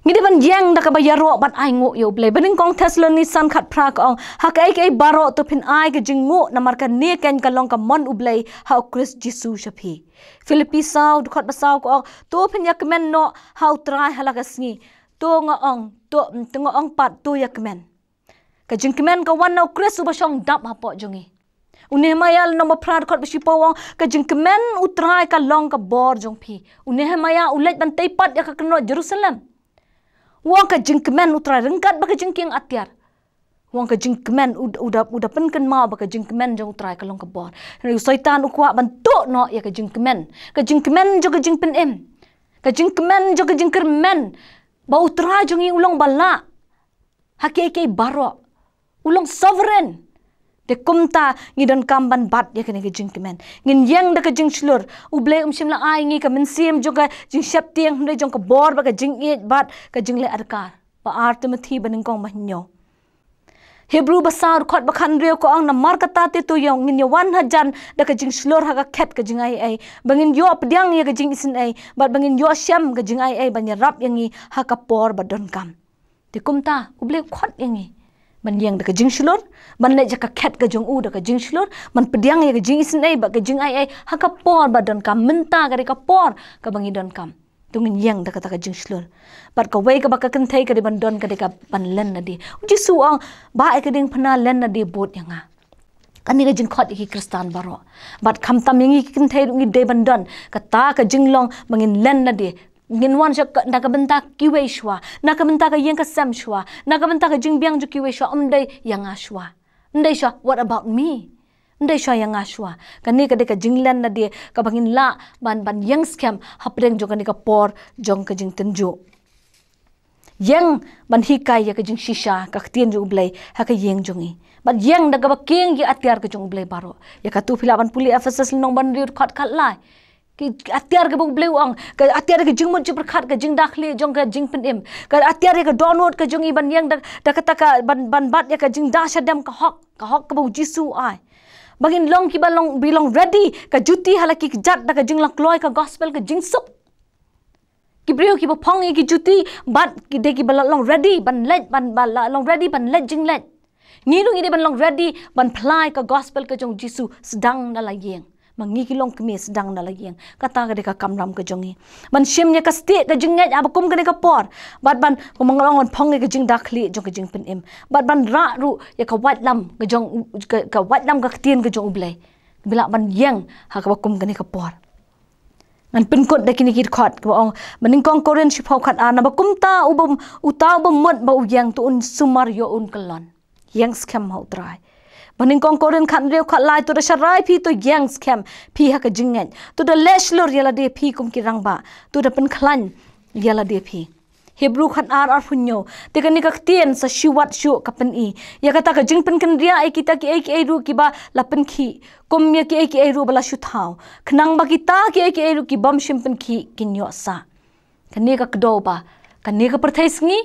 Ngi dei ban ïeng da kaba ïaroh bad ainguh ïa U Blei. Ba nyngkong Thessaloni san khatphra ka ong, ha kaei kaei baroh to phin ai ka jingnguh, namar kane keiñ ka long ka mon U Blei ha U Khrist Jisu sha phi. Philippi saw dkhot ba saw ka ong, to phin ïakmen noh ha U Trai ha la ka sngi. To nga ong, to, to nga ong pat, to ïakmen. Ka jingkmen ka wan na U Khrist uba shong dap hapoh jong ngi. U Nehemaïa lynnong ba phra dkhot ba shiphew ong, ka jingkmen U Trai ka long ka bor jong phi. U Nehemaïa u leit ban tei pat ïa ka kynroh Jerusalem. U ong ka jingkmen U Trai ryngkat bad ka jingkieng atiar. U ong ka jingkmen u, u da, u da pynkynmaw ba ka jingkmen jong U Trai ka long ka bor. Hynrei u Soitan u kwah ban tuh noh ïa ka jingkmen. Ka jingkmen jong ka jingpynim. Ka jingkmen jong ka jingkyrmen ba U Trai jong ngi u long ba lah ha kiei kiei baroh. U long sovereign. Te kumta ngi donkam ban bat ïa kane ka jingkmen. Ngin ïeng da ka jingshlur. U Blei um shym la ai ngi ka mynsiem jong ka jingsheptieng, hynrei jong ka bor bad ka jingïeit bad ka jingleh adkar. Ba ar Timothi ba nyngkong ba hynñiew. Hebru ba saw dkhot ba khathynriew ka ong, namar kata te to ïa ngin ïa wan hajan da ka jingshlur ha ka khet ka jingaiei, ba ngin ïoh pdiang ïa ka jingisynei bad ba ngin ïoh shem ka jingaiei ban ïarap ïa ngi ha ka por ba donkam. Te kumta U Blei u khot ïa ngi ban ïeng da ka jingshlur, ban leit sha ka khet ka jong u da ka jingshlur, ban pdiang ïa ka jingisynei bad ka jingaiei ha ka por ba donkam. Mynta ka dei ka por kaba ngi donkam. To ngin ïeng da kata ka jingshlur. Bad kawei kaba ka kynthei ka dei ban don ka dei ka ban len lade. U Jisu u ong, bah ïa ka diengphna, len lade bud ïa nga. Kane ka jingkhot ïa ki Khristan baroh. Bad khamtam ïa ngi ki kynthei ruh ngi dei ban don kata ka jinglong ba ngin len lade. Ngin wan sha ka, na ka bynta kiwei shuwa, na ka bynta ka ïing ka sem shuwa, na ka bynta ka jingbiang jong kiwei shuwa, ym dei ïa nga shuwa. Ym dei shuwa, what about me? Ym dei shuwa ïa nga shuwa. Kane ka dei ka jinglen lade kaba ngin lah ban, ban ïeng skhem hapdeng jong kane ka por jong ka jingtynjuh. Ïeng ban hikai ïa ka jingshisha ka ktien jong U Blei ha ka ïing jong ngi. Bad ïeng da kaba kieng ïa atiar ka jong U Blei baroh. Ïa katu phi lah ban pule Ephesus lynnong ba hynriew dkhot khatlai. Ki atiar kaba U Blei u ong, ka atiar ka jingmut jingpyrkhat, ka jingda khlieh jong ka jingpynim. Ka atiar ïa ka dohnud ka jong ngi ban ïeng da, da kata ka ban, ban bat ïa ka jingda shadem, ka hok, ka hok kaba U Jisu u ai. Ba ngin long kiba long, ba long ready, ka juti ha la ki kjat da ka jinglong kloi ka gospel ka jingsuk. Ki briew kiba phong ïa ki juti, bad ki dei kiba la long ready ban leit, ban, ba la long ready ban leit jingleit. Ngi ruh ngi dei ban long ready ban phla ïa ka gospel ka jong U Jisu sdang na la ïing. Ma ngi ki longkmie sdang na la ïing. Kata ka dei ka kamram ka jong ngi. Ban shim ïa ka stieh ka jingngeit haba kum kane ka por. Bad ban, kumba nga la ong, ban phong ïa ka jingda khlieh jong ka jingpynim. Bad ban rah ruh ïa ka waitlam ka jong, ka, ka waitlam ka ktien ka jong U Blei. Ba lah ban ïeng ha kaba kum kane ka por. Ngan pynkut da kine ki dkhot kaba ong, ba nyngkong Korinth shiphew khatar, naba kumta uba, uta uba mut ba u ïeng to un sumar ïoh un kyllon. Ïeng skhem ha U Trai. Ba nyngkong Korinth khathynriew khatlai, to da sharai phi, to ïeng skhem phi ha ka jingngeit. To da leh shlur ïa lade phi kum ki rangbah. To da pynkhlaiñ ïa lade phi. Hebru khatar arphew hynñiew. Te kane ka ktien sa shi wat shuh ka pyni ïa kata ka jingpynkynriah ïa kita kiei kiei ruh kiba la pynkhih, kum ïa kiei kiei ruh ba la shu thaw, khnang ba kita kiei kiei ruh ki bym shym pynkhih kin ïoh sah. Kane ka kdew ba kane ka pyrthei sngi,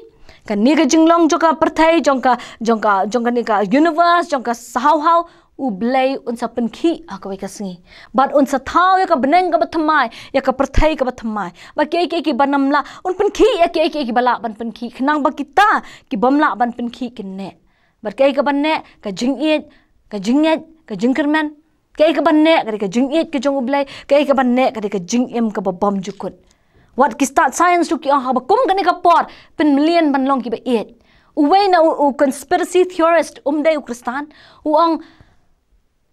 kane ka jinglong jong ka pyrthei, jong ka, jong ka, jong kane ka universe, jong ka sahawhaw, U Blei un sa pynkhih ha kawei ka sngi. Bad un sa thaw ïa ka bneng kaba thymmai, ïa ka pyrthei kaba thymmai. Bad kiei kiei kiba ym lah, un pynkhih ïa kiei kiei kiba lah ban pynkhih, khnang ba kita ki bym lah ban pynkhih kin neh. Bad kaei kaba neh, ka jingïeit, ka jingngeit, ka jingkyrmen. Kaei kaba neh, ka dei ka jingïeit ka jong U Blei, kaei kaba neh, ka dei ka jingim kaba bymjukut. Wat ki stad science ruh ki ong haba kum kane ka por pynmlien ban long kiba ïeit. Uwei na u, u conspiracy theorist, um dei u Khristan, u ong,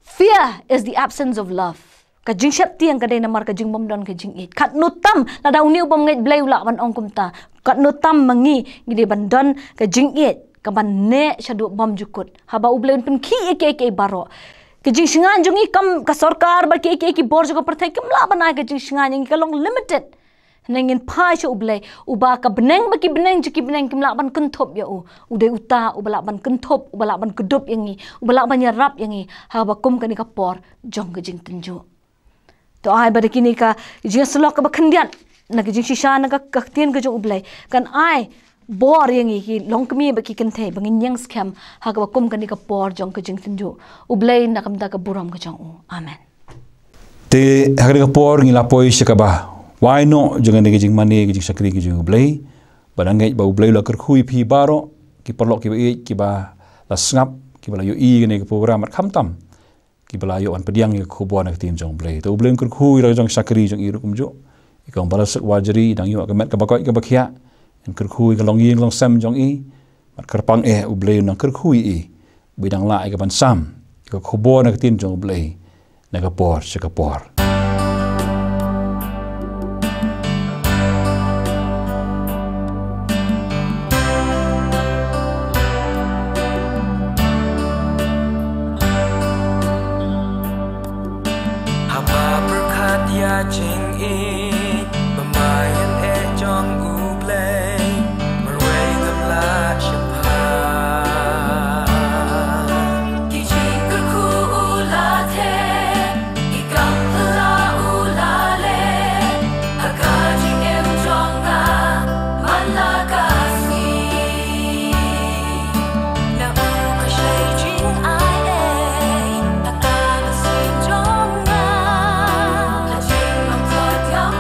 "Fear is the absence of love." Ka jingsheptieng ka dei namar ka jingbym don ka jingïeit. Katno tam, lada une u bym ngeit Blei u lah ban ong kumta. Katno tam ma ngi ngi dei ban don ka jingïeit, ka ban neh shaduh bymjukut. Haba U Blei un pynkhih ïa kiei kiei baroh. Ka jingshngaiñ jong ngi kum ka sorkar bad kiei kiei ki bor jong ka pyrthei kim lah ban ai ka jingshngaiñ ïa ngi, ka long limited. Hynrei ngin phai sha U Blei, uba ka bneng bad ki bneng jong ki bneng kim lah ban kynthup ïa u. U dei uta uba lah ban kynthup, uba lah ban kdup ïa ngi, uba lah ban ïarap ïa ngi haba kum kane ka por jong ka jingtynjuh. To ai ba da kine ka jingïasyllok kaba khyndiat na ka jingshisha na ka, ka ktien ka jong U Blei kan ai bor ïa ngi ki longkmie bad ki kynthei ba ngin ïeng skhem ha kaba kum kane ka por jong ka jingtynjuh. U Blei un ai kumta ka burom ka jong u. Amen. Te ha kane ka por ngi la poi sha kaba wai noh jong kane ka jingmane ka jingshakri ka jong U Blei. Bad nga ngeit ba U Blei u la kyrkhu ïa phi baroh ki paralok kiba ïeit, kiba la sngap, kiba la ïohi ïa kane ka program, bad khamtam kiba la ïoh ban pdiang ïa ka khubor na ka ktien jong U Blei. Te U Blei un kyrkhu ïa la ka jong shakri jong i ruh kumjuh, ïa ka Umbalasuk Warjri, i dang ïoh ka met kaba koit kaba khiah. Un kyrkhu ïa ka longïing longsem jong i. Bad kyrpang eh U Blei un nang kyrkhu ïa i ba i dang lah ïa ka ban sam ïa ka khubor na ka ktien jong U Blei na ka por sha ka por. Haba pyrkhat ïa jingïeit ba ma ïa eh jong U Blei, marwei ngam lah shemphang. Ki jingkyrkhu u la theh, ki kam phylla u la leh, ha ka jingim jong nga man la ka sngi. Na u ka shai jingaiei ha ka mynsiem jong nga. Ha jingmyntoi jong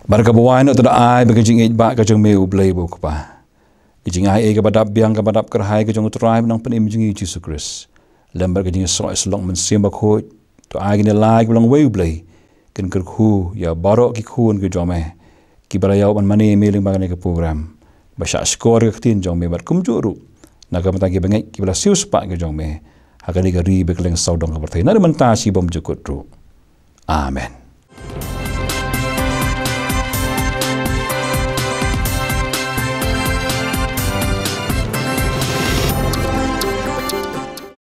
Bad kaba wai noh, to da ai ba ka jingïeit ba ka jong me, U Blei ba u Kpa, ka jingai ei kaba dap biang kaba dap kyrhai ka jong U Trai bad Nongpynim jong ngi Jisu Khrist, lem bad ka jingïasoh ïasyllok Mynsiem Bakhuid, to ai kine lai kiba long uwei U Blei kin kyrkhu ïa baroh ki khun ki jong me kiba la ïoh ban mane ïa me lyngba kane ka program, ba shah shkor ka ktien jong me bad kumjuh ruh na ka bynta kiba ngeit kiba la siewspah ki jong me ha kane ka ri ba kylleng sawdong ka pyrthei, naduh mynta shibymjukut ruh. Amen.